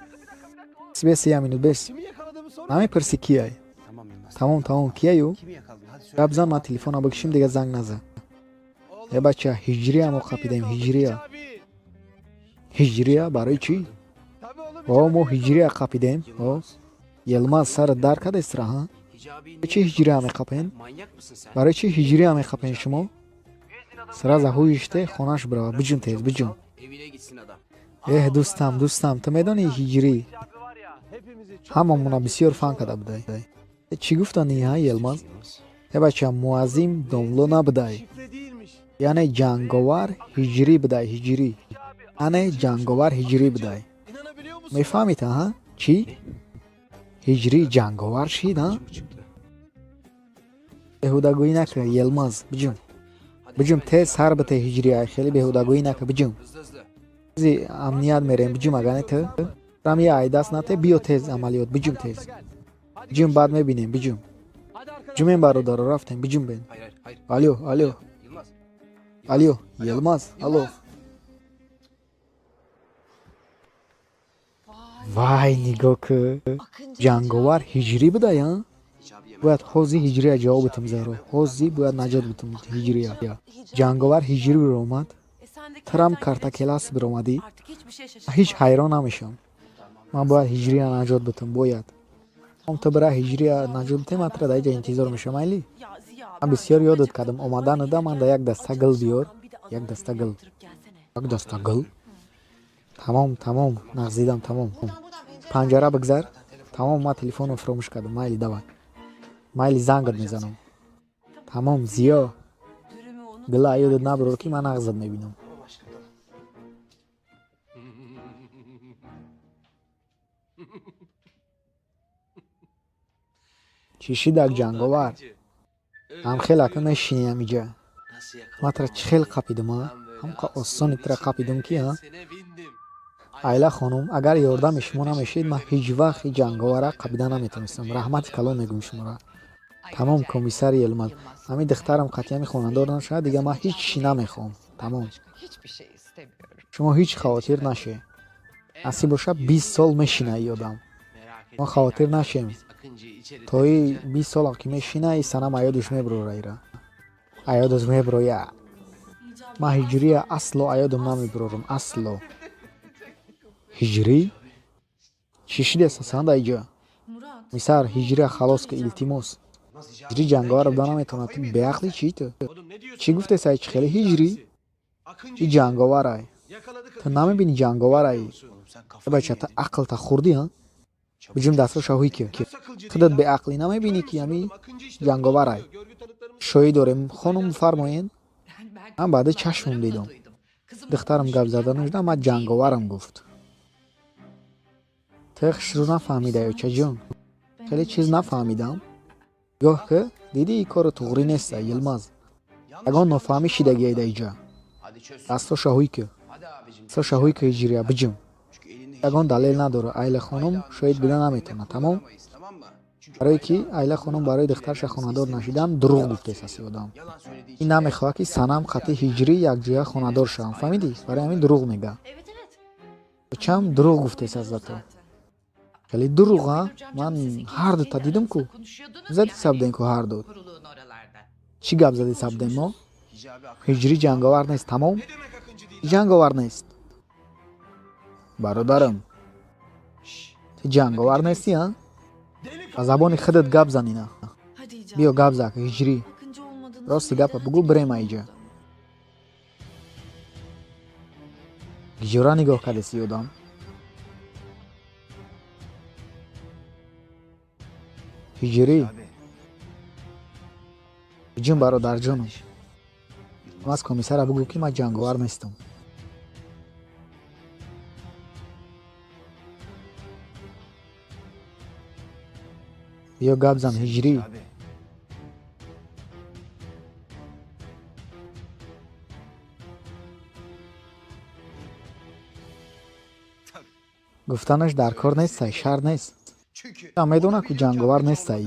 Бес, я минут, бес. Намепурсӣ кияй? Тамом, тамом, кияю? Гап зан, ман телефонро бикшим, дига занг наза. Э бача, ҳиҷрия мо қапидем, ҳиҷрия. Ҳиҷрия барои чӣ? О, мо ҳиҷрия қапидем. О, Йилмаз, сарат дар кадестра, ҳа? Барои чӣ ҳиҷрия меқапен? Барои чӣ ҳиҷрия меқапен шумо? Сразу ҳуиште, хонаш бирава, биҷун тез, биҷун. Эҳ, дӯстам, дӯстам, ту медонӣ ҳиҷрӣ? Ҳамамона бисёр фан карда будай. Чӣ гуфтани, ҳа, Йилмаз? Э бача, муаззим домло набудай. Яъне ҷанговар ҳиҷрӣ будай, ҳиҷрӣ. Яъне ҷанговар ҳиҷрӣ будай. Мефаҳмид, ҳа? Чӣ? Ҳиҷрӣ ҷанговар шид, ҳа? Беҳудагӯӣ накар, Йилмаз, биҷун. Биҷун, тез сар бите ҳиҷрия, хеле беҳудагӯӣ накар, биҷун. Зи амният мерем, биҷун, агане ту. Рам я айдаст нате, биё тез амалиёт, биҷун тез. Биҷун, баъд мебинем, биҷун. Биҷумем, бародаро, рафтем, биҷун бен. Алё, алё. Алё, Йилмаз, алло. Вай, нигоҳ ку. Ҷанговар ҳиҷрӣ будай, а? Бояд ҳозир ҳиҷрия ҷавоб битам, Зеҳро. Ҳозир бояд наҷот битам ҳиҷрия. Ҷанговар ҳиҷрӣ биромад. Трам картакелас биромадӣ. Ҳеҷ ҳайрон намешавам. Ман бояд ҳиҷрия наҷот битам, бояд. Ту бира ҳиҷрия наҷот битем, ман тура дар инҷа интизор мешавам, майли? Ман бисёр ёдат кардам. Омадануда ман да як даста гул биёр. Як даста гул. Як даста гул? Тамом, тамом, нағзидам, тамом. Панҷара бигзар. Тамом, ман телефонро фуромӯш кардам. Майли, давай. Майли, зангат мезанам. Тамом, Зиё. Гула ёдат набирор, ки ман нағзат мебинам. Чӣ шидак, ҷанговар? Ҳамхел ака мешинӣ ҳамиҷа. Ман тура чӣ хел қапидам, а? Ҳамқа осони тура қапидам ки, а? Айла хонум, агар ёрдами шумо намешид, ман ҳеҷ вақт ин ҷанговара қапида наметавонистам. Раҳмати калон мегӯм шуморо. Тамом, комиссар Йилмаз. Ҳамин духтарам қатъи ҳамин хонандор нашавад, дига ман ҳеҷ чӣ намехоҳам. Тамом. Шумо ҳеҷ хавотир наше. Насиб боша, 20 сол мешина ин одам. Мо хавотир нашем. То и 20 сол ки мешина, и санам аёдаш мебурора ира. Аёдаш мебуроя. Ман ҳиҷрия асло аёдам намебурорам, асло. Ҳиҷрӣ? Чӣ шидест асан дар иҷа? Мисар, ҳиҷрия халос ки, илтимос. Ҳиҷрӣ ҷанговар буда наметавонад. Ту беақлӣ чӣ ту? Чӣ гуфтес, ай чӣ хеле ҳиҷрӣ? И ҷанговарай. Ту намебинӣ ҷанговарай. Бача, ту ақлта хурдӣ, ҳа? Биҷум дастроша ҳуй ки. Худат беақлӣ намебинӣ ки ҳами ҷанговарай. Шоҳӣ дорем, хонум фармоен. Ман баъди чашмам дидам. Духтарам гап зада нужда, ман ҷанговарам гуфт. Ту хушрӯ нафаҳмидаё, очаҷон. Хеле чиз нафаҳмидам. Нигоҳ ки, дидӣ ин кору туғрӣ неста, Йилмаз. Ягон нофаҳмӣ шидагиай дар иҷа. Дастроша ҳуй ки. Дастроша ҳуй ки, ҳиҷрия, биҷум. Ягон далел надорад. Айла хонум шоҳид буда наметавонад, тамом? Барое ки Айла хонум барои духтарша хонадор нашидан дурӯғ гуфтест аси одам. Ин намехоҳад ки санам қатъи ҳиҷрӣ якҷоя хонадор шавам, фаҳмидӣ? Барои ҳамин дурӯғ мега. Очам дурӯғ гуфтест аз зато. Хеле дурӯғ, а? Ман ҳар дута дидам ку. Зади сабден ку ҳар ду. Чӣ гап зади сабдем мо? Ҳиҷрӣ ҷанговар нест, тамом? Ҷанговар нест. Бародарам, ту ҷанговар нестӣ, а? Ба забони худат гап занина. Биё гап зак, ҳиҷрӣ. Рости гапа бугӯ, бирем аиҷа. Гиҷора нигоҳ кардеси одам? Ҳиҷрӣ. Биҷун бародарҷонам. Аз комиссара бугӯ, ки ман ҷанговар нестам. Биё гап зан, ҳиҷрӣ. Гуфтанаш дар кор нестай, шарт нест. Медонад, ку ҷанговар нестай.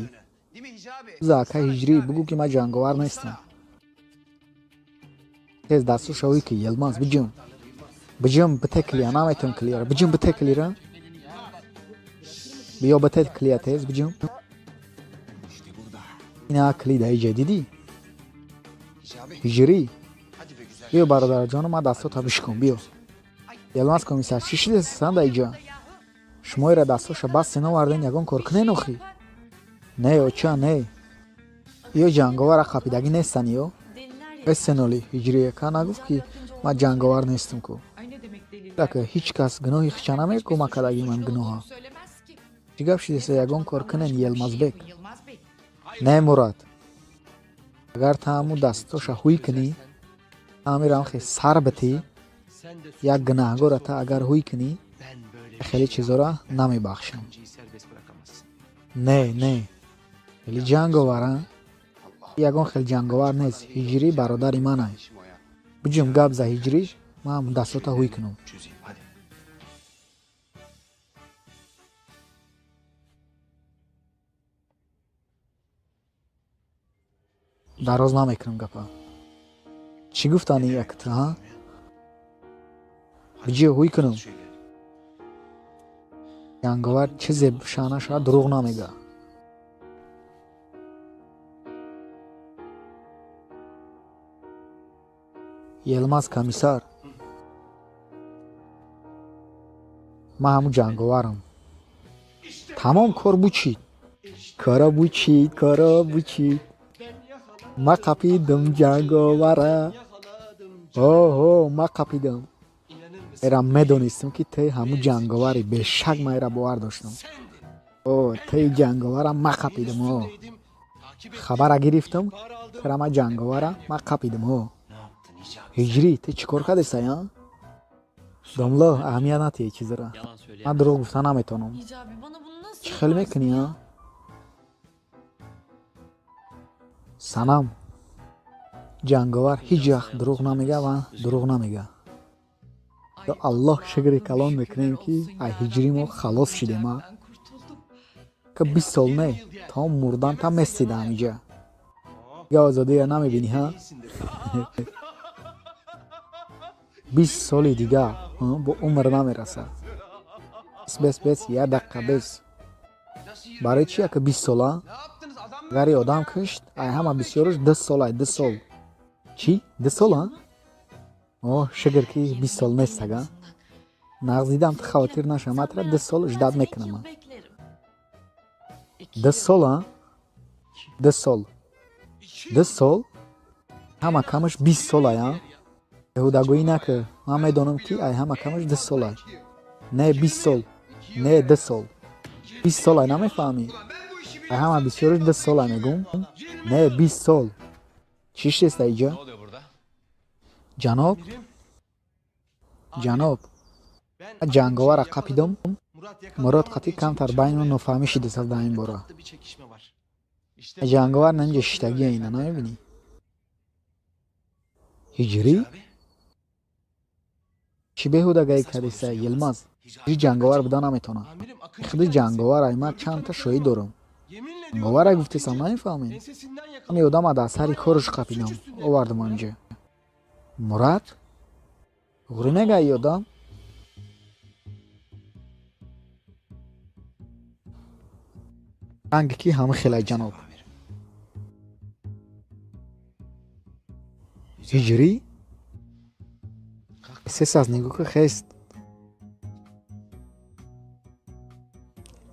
За ака ҳиҷрӣ, бугӯ, ки ман ҷанговар нестам. Тез дасту шавӣ, ки Йилмаз, биҷум. Биҷум, бите клия, наметон клияра. Биҷум, бите клира. Биё бите клия тез, биҷум. Ина кли да иҷа дидӣ? Ҳиҷрӣ. Биё бародарҷону, ман дастото бишкун, биё. Йилмаз комиссар, чӣ шидесан да иҷа? Шумоира дастоша басте наварден, ягон кор кунен охи? Не, оча, не. Ё ҷанговара қапидагӣ нестан ё? Эсеноли, ҳиҷрияка нагуфт, ки ман ҷанговар нестам ку. Ака, ҳеҷ кас гуноҳи хича намекӯ, ма кадаги ман гуноҳа. Чӣ гап шидеса, ягон кор кунен, Йилмазбек? Не, Мурад. Агар та ҳаму дастоша ҳуй кунӣ, ҳамирам хе сар битӣ, як гунаҳгора та агар ҳуй кунӣ, хеле чизора намебахшам. Не, не. Хеле ҷанговара? Ягон хел ҷанговар нест. Ҳиҷрӣ бародари манай. Биҷум, гап за ҳиҷрӣ, ман дастота ҳуй кунам. Дароз намекунам гапа. Чӣ гуфтани якта, ҳа? Биҷиё ҳуй кунам. Ҷанговар чизе шана шавад, дурӯғ намега. Йилмаз комиссар, ман ҳамун ҷанговарам. Тамом, кор бучид. Кора бучид, кора бучид. Ма қапидам ҷанговара. Оҳо, ма қапидам. Эра медонистам, ки ту ҳамун ҷанговари, бешак ман эра бовар доштам. О, ту ҷанговара ма қапидам, о. Хабара гирифтам, тура ма ҷанговара ма қапидам, о. Ҳиҷрӣ, ту чӣ кор кардесай, а? Домло, аҳамият натиҳ чизара. Ман дурӯғ гуфта наметавонам. Чӣ хел мекунӣ, а? Санам, ҷанговар ҳеҷ вақт дурӯғ намега ва дурӯғ намега. Ё Аллоҳ, шукри калон мекунем, ки аз ҳиҷрӣ мо халос шидем, а? Ка 20 сол не, то мурдан та местида ҳамиҷа. Дига озодиро намебинӣ, ҳа? 20 соли дига бо умр намерасад. Бес, бес, бес, як дақиқа бес. Барои чӣ яка 20 сола? Агар одам кушт, ай ҳама бисёраш 2 сол, ай 2 сол. Чӣ? 2 сол, а? О, шукр, ки 20 сол нест ага. Нағз дидам, ту хавотир наша, ман тура 2 сол ждать мекунам. 2 сол, а? 2 сол. 2 сол? Ҳама камаш 20 сол, ай, а? Беҳудагӯӣ накар. Ман медонам, ки ай ҳама камаш 2 сол ай. Не, 20 сол. Не, 2 сол. 20 сол ай, намефаҳмӣ? Ай ҳама бисёраш 2 сол ай мегӯм. Не, 20 сол. Чӣ шудест иҷа? Ҷаноб? Ҷаноб. Ҷанговара қапидам. Мурод қатъи камтар байни нофаҳмӣ шидест дар ин бора. Ҷанговар наинҷа шиштагия, ина намебинӣ? Ҳиҷрӣ? Чӣ беҳудагаӣ кардеса, Йилмаз? Ҳиҷрӣ ҷанговар буда наметавонад. Худи ҷанговар ай, ман чандта шоҳид дорам. Ҷанговар ай гуфтесам, намефаҳмем? Ҳами одама дар сари кораш қапидам, овардам инҷа. Мурад? Ғурӣ мегаи одам? Ранги ки ҳама хелай, ҷаноб. Ҳиҷрӣ? Сес аз нигоҳ ки хест.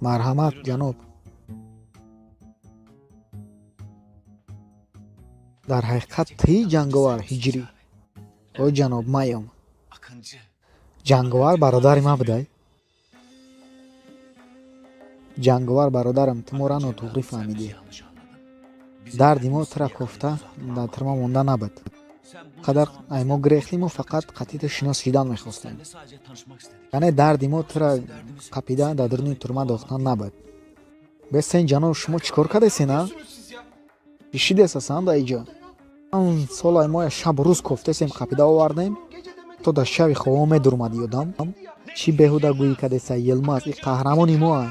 Марҳамат, ҷаноб. Дар ҳақиқат тӣ ҷанговар ҳиҷрӣ. О ҷаноб, маём. Ҷанговар бародари ман будай? Ҷанговар бародарам, ту моро нотуғрӣ фаҳмидӣ. Дарди мо тура кофта дар тирма монда набуд. Қадар ай мо гирехтӣ, мо фақат қатъи шинос шидан мехостем. Яъне дарди мо тура қапида дар дуруни турма дохтан набуд. Бесен ҷаноб, шумо чӣ кор кардесен, а? Чӣ шидесасан дар иҷо? Сол ай мо шабу рӯз кофтесем, қапида овардем, то дар шави хобо медурмади одам. Чӣ беҳуда гӯӣ кардеса, Йилмаз, и қаҳрамони мо ай.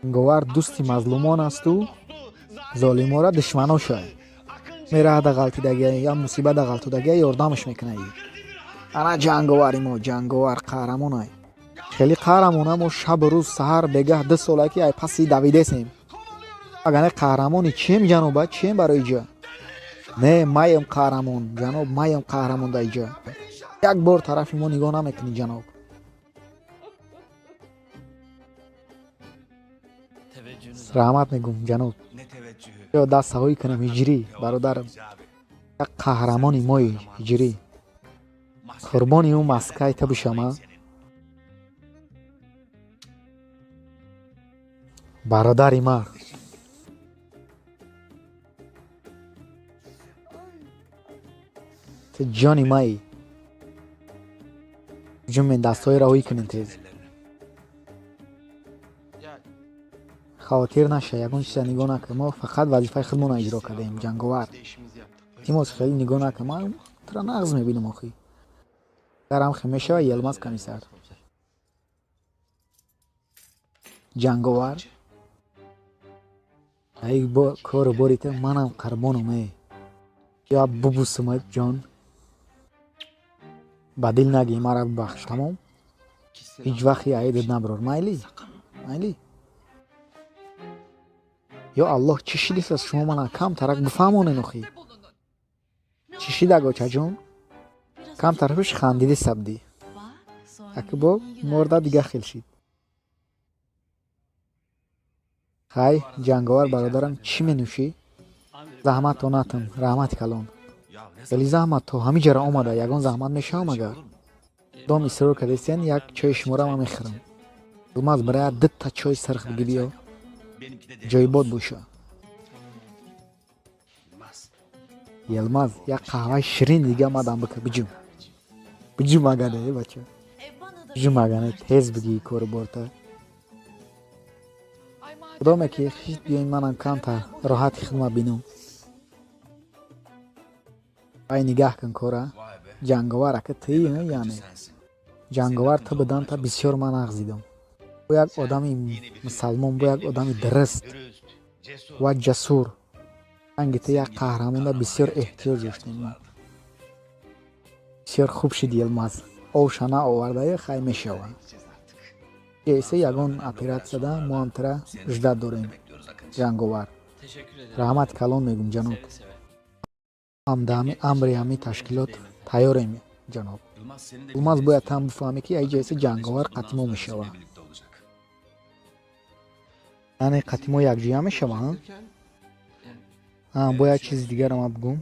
Ҷанговар дӯсти мазлумон асту золимора душманошай. Мераҳада ғалтидагия, я мусибата ғалтудагия, ёрдамаш мекунаи. Ана ҷанговари мо, ҷанговар қаҳрамонай. Хеле қаҳрамона мо шабу рӯз, саҳар бегаҳ 2 сола ки ай паси давидесем. Агар не қаҳрамони чием ҷаноба, чием барои иҷо? Не, маем қаҳрамон, ҷаноб, маем қаҳрамон дар иҷо. Як бор тарафи мо нигоҳ намекунӣ ҷаноб. Раҳмат мегӯм ҷаноб. Ё даст саҳоӣ кунам ҳиҷрӣ, бародарам. Як қаҳрамони мои ҳиҷрӣ. Қурбони ӯ маскай та бишам, а? Бародари ма. Ту ҷони маи. Ҷумен дастҳои раҳоӣ кунем тез. Хавотир наша, ягон чиза нигоҳ накун. Мо фақат вазифаи худмонро иҷро кардем, ҷанговар. Тимос, хеле нигоҳ накун. Ман тура нағз мебинам охи. Гарам хе мешава Йилмаз комиссар. Ҷанговар. Ай кору бори ту манам қурбонам э. Я бубусумат ҷон. Ба дил нагӣ, мара бубахш, тамом? Ҳеҷ вақт аидат наброр. Майли? Майли? Ё Аллоҳ, чӣ шидист аз шумо мана камтарак бифаҳмонен охи. Чӣ шидаг очаҷон? Камтар ҳуш хандиди сабдӣ. Аки бо морда дига хел шид. Хай, ҷанговар бародарам, чӣ менӯшӣ? Заҳмат то натам, раҳмати калон. Вале заҳмат то ҳамин ҷара омада, ягон заҳмат мешавам агар? Дом исрор кардесен, як чойи шуморо ман мехӯрам. Йилмаз, бароя 2 чой сарх биги биё. Ҷойбод боша. Йилмаз, як қаҳваи ширин дига мадам бикар, биҷум. Биҷум агане, э бача. Биҷум агане, тез биги кору борта. Худоме ки хишт биёин манам камтар роҳати хидмат бинам. Ай нигаҳ кун кора. Ҷанговар ака тии, яъне. Ҷанговар ту будан та бисёр ман нағз дидам. Бо як одами мусалмон, бо як одами дурст ва ҷасур. Ранги ту як қаҳрамонда бисёр эҳтиёҷ доштем мо. Бисёр хуб шид Йилмаз. Овша наовардае хай мешава. Эсе ягон оператсияда мо ҳам тура ждат дорем. Ҷанговар. Раҳмат калон мегӯм ҷаноб. Ҳам дар амри ҳамин ташкилот тайёрем ҷаноб. Йилмаз бояд ҳам бифаҳмӣ ки аиҷа эсе ҷанговар қатъи мо мешава. Яъне қатъи мо якҷоя мешава, ҳа? Бояд чизи дигарро ман бигӯм.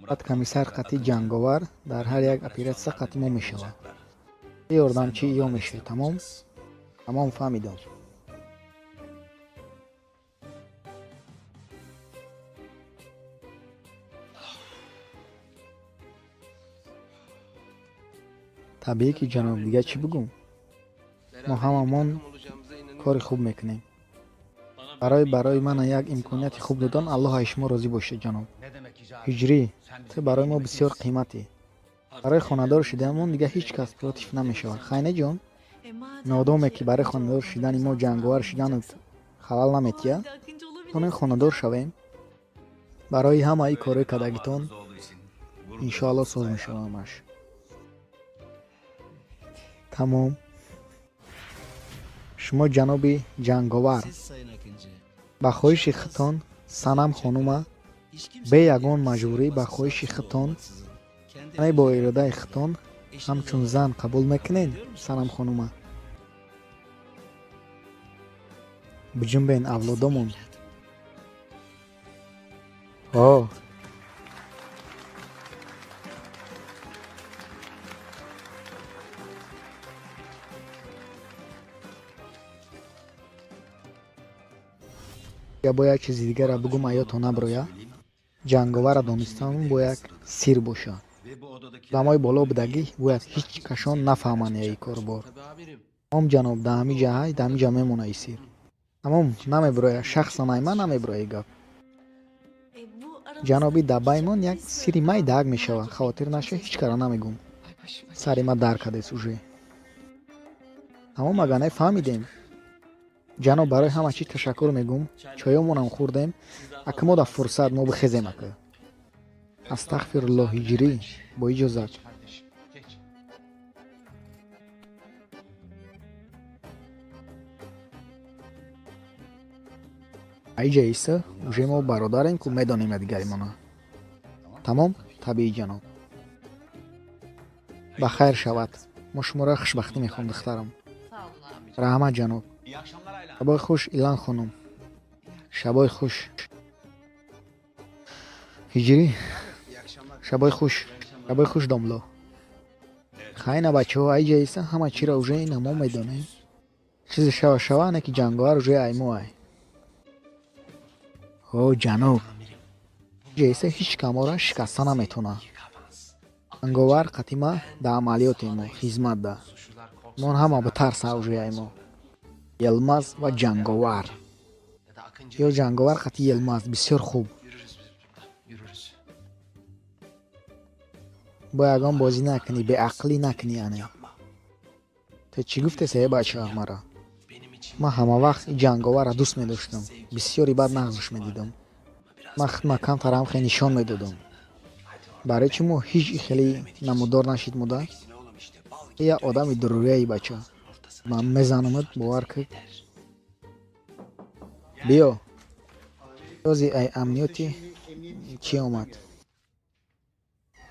Баъд комиссар қатъи ҷанговар дар ҳар як оператсия қатъи мо мешава. Ёрдамчи ё мешавӣ, тамом? Тамом, фаҳмидам. Табиӣ ки ҷаноб, дига чӣ бигӯм? Мо ҳамамон кори хуб мекунем. Барои мана як имконияти хуб додан, Аллоҳ аз шумо розӣ бошад ҷаноб. Ҳиҷрӣ, ту барои мо бисёр қиматӣ. Барои хонадор шиданамон дига ҳеҷ кас против намешавад. Хайне ҷон? Нодоме ки барои хонадор шидани мо ҷанговар шиданат халал наметиҳад, тонем хонадор шавем. Барои ҳамаи корҳои кардагитон иншоаллоҳ соз мешавам ҳамаш. Тамом. Шумо ҷаноби ҷанговар, ба хоҳиши худтон Санам хонума бе ягон маҷбурӣ ба хоҳиши худтон Ай бо иродаи худтон ҳамчун зан қабул мекунед, Санам хонума? Биҷунбен, авлодомон. О, бо як чизи дигара бугум, аёто наброя. Ҷанговара донистан бояд сир боша. Одамои боло будагӣ бояд ҳеҷ кашон нафаҳманд яи корбор. Тамом ҷаноб, да ҳамиҷа ҳай, да ҳамиҷа мемона и сир. Тамом, намеброя, шахсан ай ман намеброя и гап. Ҷаноби дабаймон як сири майдаак мешавад. Хавотир наша, ҳеҷ кара намегум. Сари ма дар кадес уже. Тамом, агар не фаҳмидем. Ҷаноб, барои ҳама чиз ташаккур мегум. Чоёмонам хӯрдем. Ака мо да фурсат мо бихезем ака. Астағфируллоҳ, ҳиҷрӣ, бо иҷозат. Аиҷа иса, уже мо бародарем ку медонем якдигаримона. Тамом, табиӣ ҷаноб. Ба хайр шавад. Мо шуморо хушбахтӣ мехоҳем, духтарам. Раҳмат ҷаноб. Шабои хуш, Илан хонум. Шабои хуш. Ҳиҷрӣ. Шабои хуш. Шабои хуш, домло. Хайна бачаҳо, аиҷа иса ҳама чиро уже ина мо медонем. Чизе шава шава, не ки ҷанговар уже ай мо ай. О, ҷаноб. Аиҷа иса ҳеҷ камора шикаста наметона. Ҷанговар қатима да амалиёте мо, хизмат да. Мон ҳама битарса уже ай мо. Елмаз ва ҷанговар. Ё ҷанговар қати Елмаз бисёр хуб. Бо ягон бозӣ накунӣ, беақлӣ накунӣ ане. Ту чӣ гуфтеса, э бача мара? Ман ҳама вақт и ҷанговарро дӯст медоштам. Бисёри бад нағзаш медидам. Ман худма камтарам хеле нишон медодам. Барои чӣ мо ҳеҷ хеле намудор нашид муда? Я одами дурӯяи бача. Ман мезанамат, бовар кун. Биё. Рози ай амнияти чӣ омад?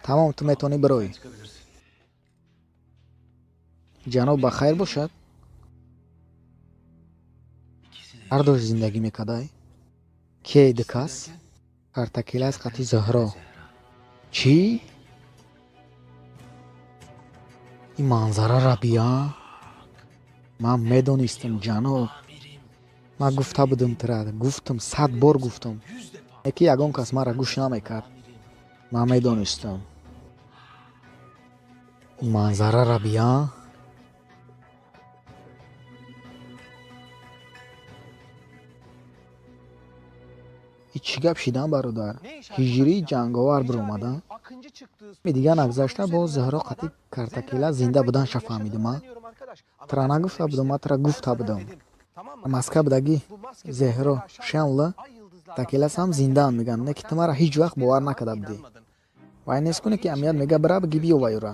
Тамом, ту метавонӣ бироӣ. Ҷаноб ба хайр бошад? Ҳардуш зиндагӣ мекардай? Кие ду кас? Картакелас қати Зуҳро. Чӣ? Ин манзарара бия? Ман медонистам, ҷаноб. Ман гуфта будам тира, гуфтам, 100 бор гуфтам. Яки ягон кас маро гӯш намекард. Ман медонистам. Ин манзарара бия? И чӣ гап шидан, бародар? Ҳиҷрии ҷанговар биромада? Дигар нагузашта боз Зуҳро қати Картакела зинда буданша фаҳмидам, а? Тра нагуфта будам, ман тра гуфта будам. Маска будагӣ Зеҳро Шенла Такелас ҳам зиндаанд мегӯянд, не ки ту мара ҳеҷ вақт бовар накарда будӣ. Вай нест куне ки амният мега бира биги биё вайёра.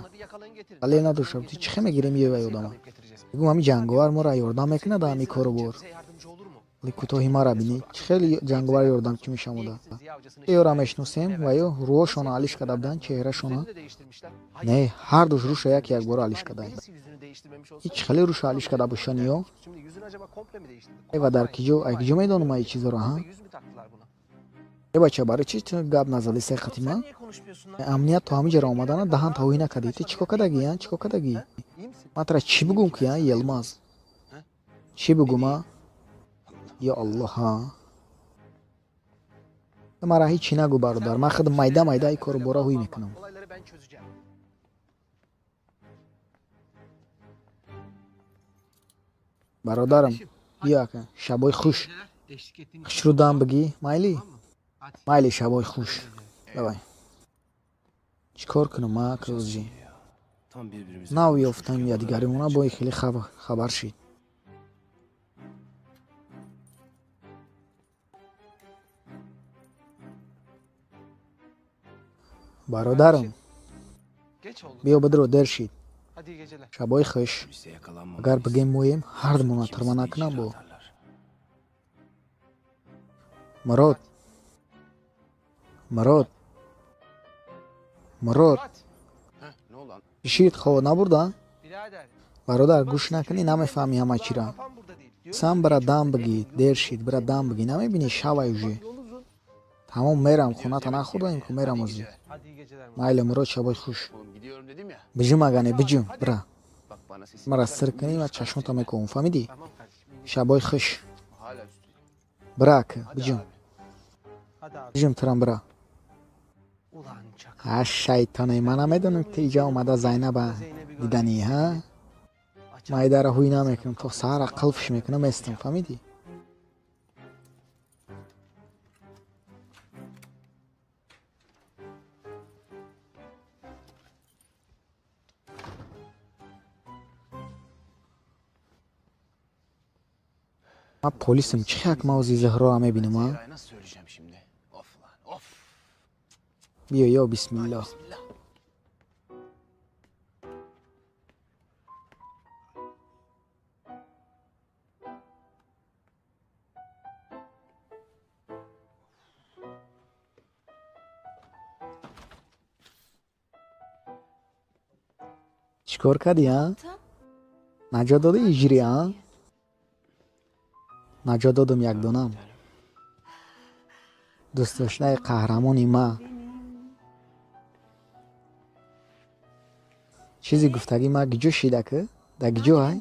Далел надошта ту чӣ хел мегирем биё вай одама? Мегӯм ҳами ҷанговар моро ёрдам мекунад ҳами кору бор. Вале кӯтоҳи мара бинӣ, чӣ хеле ҷанговар ёрдам чӣ мешавода. Ёра мешиносем ва ё рӯҳошона алиш карда буданд, чеҳрашона. Не, ҳардуш рӯша як якбора алиш кардаанд. Ҳеҷ хеле рӯша алиш карда бошанд ё? Ва дар киҷо, ай киҷо медонам ай чизоро, ҳа? Э бача, барои чӣ ту гап назадӣ сари қати ман? Амният то ҳамиҷаро омадана даҳан тавҳӣ накардӣ. Ту чӣ кор кардагӣ, а? Чӣ кор кардагӣ? Ман тара чӣ бугум ки, а, Елмаз? Чӣ бугум, а? Ё Аллоҳ, а? Мара ҳеҷ чӣ нагӯ, бародар. Ман худ майда майда ин кору бора ҳуй мекунам. Бародарам, биё ака, шабои хуш. Хушрӯ дам бигӣ, майли? Майли, шабои хуш. Давай. Чӣ кор кунам, а, кӯзҷӣ? Нав ёфтам якдигаримона, бо хеле хабар шид. Бародарам, биё бидро, дер шид. Шабои хуш. Агар бигем моем, ҳардумона тирма накунам бо. Мурод, Мурод, Мурод, Шид хоб набурда? Бародар, гӯш накунӣ, намефаҳмӣ ҳама чира. Сам бира дам бигӣ, дер шид, бира дам бигӣ, намебинӣ шавай уже. Тамом, мерам, хоната нахӯрдаем ку, мерам озӣ. Майли, Мурод, шабои хуш. Биҷум агане, биҷум, бира. Мара сир кунӣ ва чашмота мекунам, фаҳмидӣ? Шабои хуш. Бира ака, биҷум. Биҷум турам, бира. А шайтоне, ман намедонам ки иҷа омада Зайнаба диданӣ, ҳа? Ман идара ҳуй намекунам, то саҳара қилфш мекунам, местам, фаҳмидӣ? Ман полисам, чӣ як мавзи Зуҳроа мебинам, а? Биё, ё бисмиллоҳ. Чӣ кор кардӣ, а? Наҷот додӣ иҷри, а? Наҷот додам якдонам. Дӯстдоштаи қаҳрамони ма. Чизи гуфтагӣ ма гиҷо шида ки? Да гиҷо ай?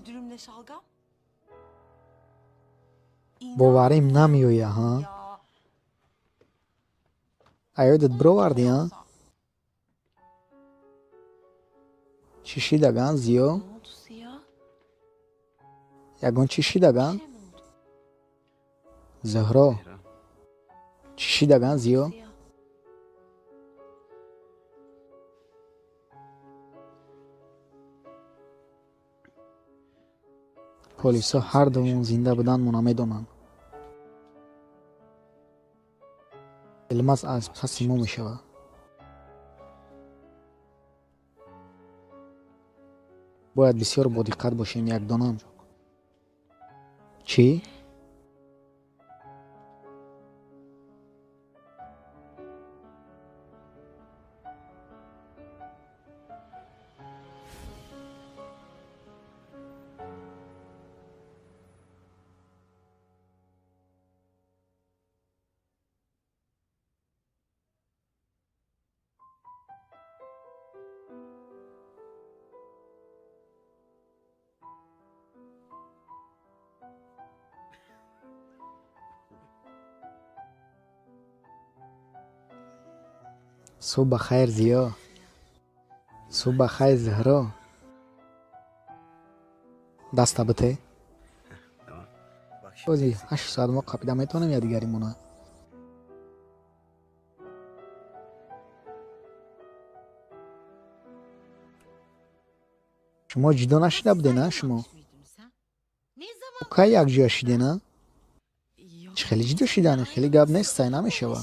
Боварим намеоя, ҳа? Аёдат бировардӣ, а? Чӣ шидаган, Зиё? Ягон чӣ шидаган? Зуҳро. Чӣ шидаган, Зиё? Полисҳо ҳар думон зинда буданмона медонанд. Илмаз аз паси мо мешавад. Бояд бисёр бодиққат бошем, якдонам. Чӣ? Субҳ ба хайр, Зиё. Субҳ ба хайр, Зуҳро. Даста бите. Бози 8 соат мо қапида метавонем якдигаримона. Шумо ҷудо нашида будед, а шумо? Кай якҷоя шиден, а? Чӣ хеле ҷудо шидани? Хеле гап нест, сай намешава.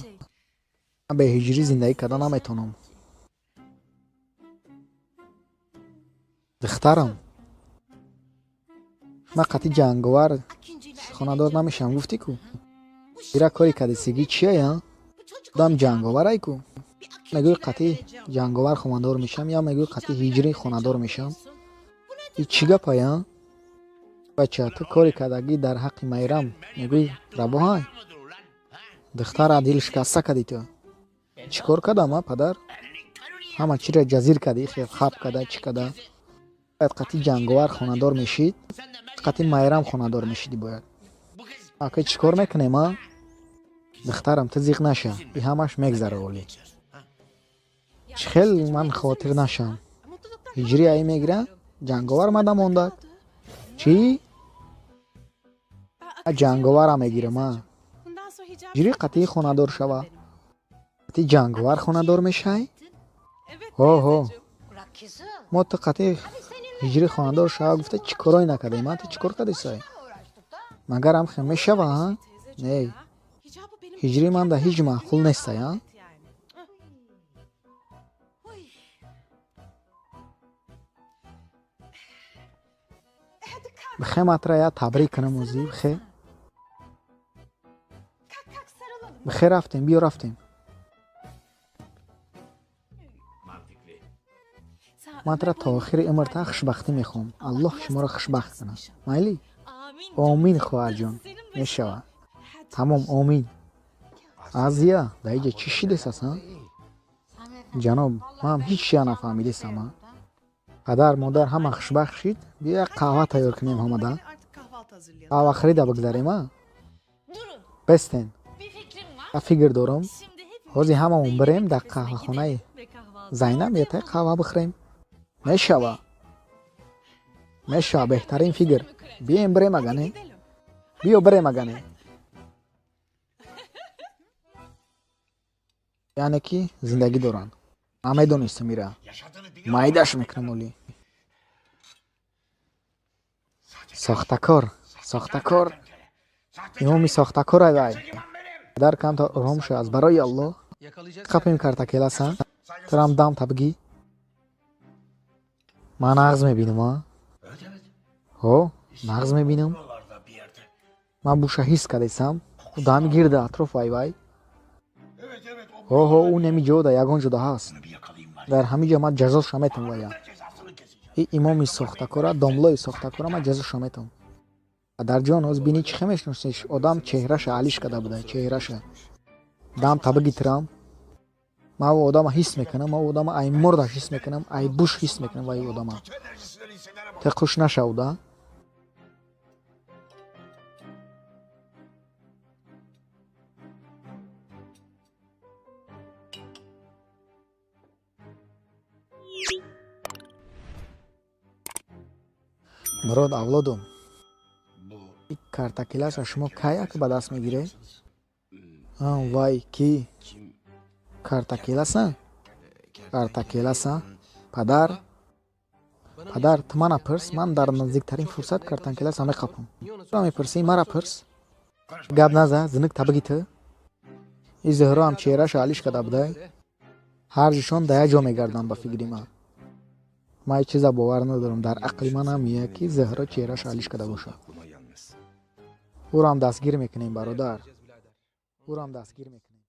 Ман бе ҳиҷрӣ зиндагӣ карда наметавонам. Духтарам, ман қатъи ҷанговар хонадор намешавам, гуфтӣ ку? Ира кори кадисигӣ чия, а? Одам ҷанговарай ку? Мегӯи қатъи ҷанговар хонадор мешавам, я мегӯи қатъи ҳиҷрӣ хонадор мешавам? И чӣ гапай, а? Бача, ту кори кардагӣ дар ҳаққи Майрам мегӯи рабоҳай? Духтара дил шикаста кардӣ ту. Чӣ кор кардам, а, падар? Ҳама чиро ҷазир кардӣ, хел хаб карда, чӣ карда? Бояд қатъи ҷанговар хонадор мешид, қатъи Майрам хонадор мешидӣ бояд. Ака, чӣ кор мекунем, а? Духтарам, ту зиқ наша, и ҳамаш мегзара олӣ. Чӣ хел ман хотир нашам? Ҳиҷрӣ аи мегира, ҷанговар мада мондак. Чӣ? Ҷанговара мегирам, а? Ҳиҷрӣ қатъи хонадор шава. Қатъи ҷанговар хонадор мешай? Ҳо, ҳо. Мо ту қатъи ҳиҷрӣ хонадор шава гуфта чӣ корое накардем, а? Ту чӣ кор кардӣ, сай? Магар ҳам хел мешава, а? Не. Ҳиҷрӣ ман да ҳеҷ маъқул нестай, а? Бихе матра я табрик кунам озӣ, бихе. Бихе рафтем, биё рафтем. Ман тура то охири умрта хушбахтӣ мехоҳам. Аллоҳ шуморо хушбахт кунад. Майли? Омин, хоҳарҷон. Мешавад. Тамом, омин. Азия, дар иҷа чӣ шидесас, а? Ҷаноб, ман ҳеҷ чия нафаҳмидесам, а? Падар, модар ҳама хушбахт шид, биё як қаҳва тайёр кунем ҳамада. Қаҳвахӯрида бигзарем, а? Бестен. Я фикр дорам. Ҳозир ҳамамон бирем дар қаҳвахонаи Зайнаб ятаи қаҳва бихӯрем. Мешава. Мешава, беҳтарин фикр. Биёем бирем агане. Биё бирем агане. Яъне ки зиндагӣ доранд. Ман медонистам ира. Майдаш мекунам оли. Сохтакор, сохтакор. Имоми сохтакор ай вай. Падар камта ором шо аз барои Аллоҳ. Қапим картакеласа. Турам дам табгӣ. Ман нағз мебинам, а? Ҳо, нағз мебинам. Ман буша ҳис кардесам. Дами гирда атроф ай вай. Ҳо, ҳо, ӯ неми ҷода, ягон ҷода ҳаст. Дар ҳамин ҷо ман ҷазоша метам вая. И имоми сохтакора, домлои сохтакора ман ҷазоша метам. Падарҷон, ҳоз бини чӣ хел мешиносиш? Одам чеҳраша алиш карда буда, чеҳраша. Дам табиги тирам. Ман ӯ одама ҳис мекунам, ман ӯ одама ай мурдаш ҳис мекунам, ай буш ҳис мекунам вай одама. Те хуш нашав, да? Мурод, авлодум, ин картакелаша шумо кай ба даст мегиред? Вай, кӣ? Картакеласа? Картакеласа? Падар? Падар, ту мана пирс, ман дар наздиктарин фурсат картакеласа меқапам. Тура мепирсӣ, мара пирс. Гап наза, зиник табиги ту. И Зуҳро ҳам чеҳраша алиш карда будай. Ҳарҷишон дар як ҷо мегарданд ба фикри ман. Ман ҳеҷ чиза бовар надорам. Дар ақли ман ҳам меояд, ки Зуҳро чеҳраша алиш карда бошад. Ӯро ҳам дастгир мекунем, бародар. Ӯро ҳам дастгир мекунем.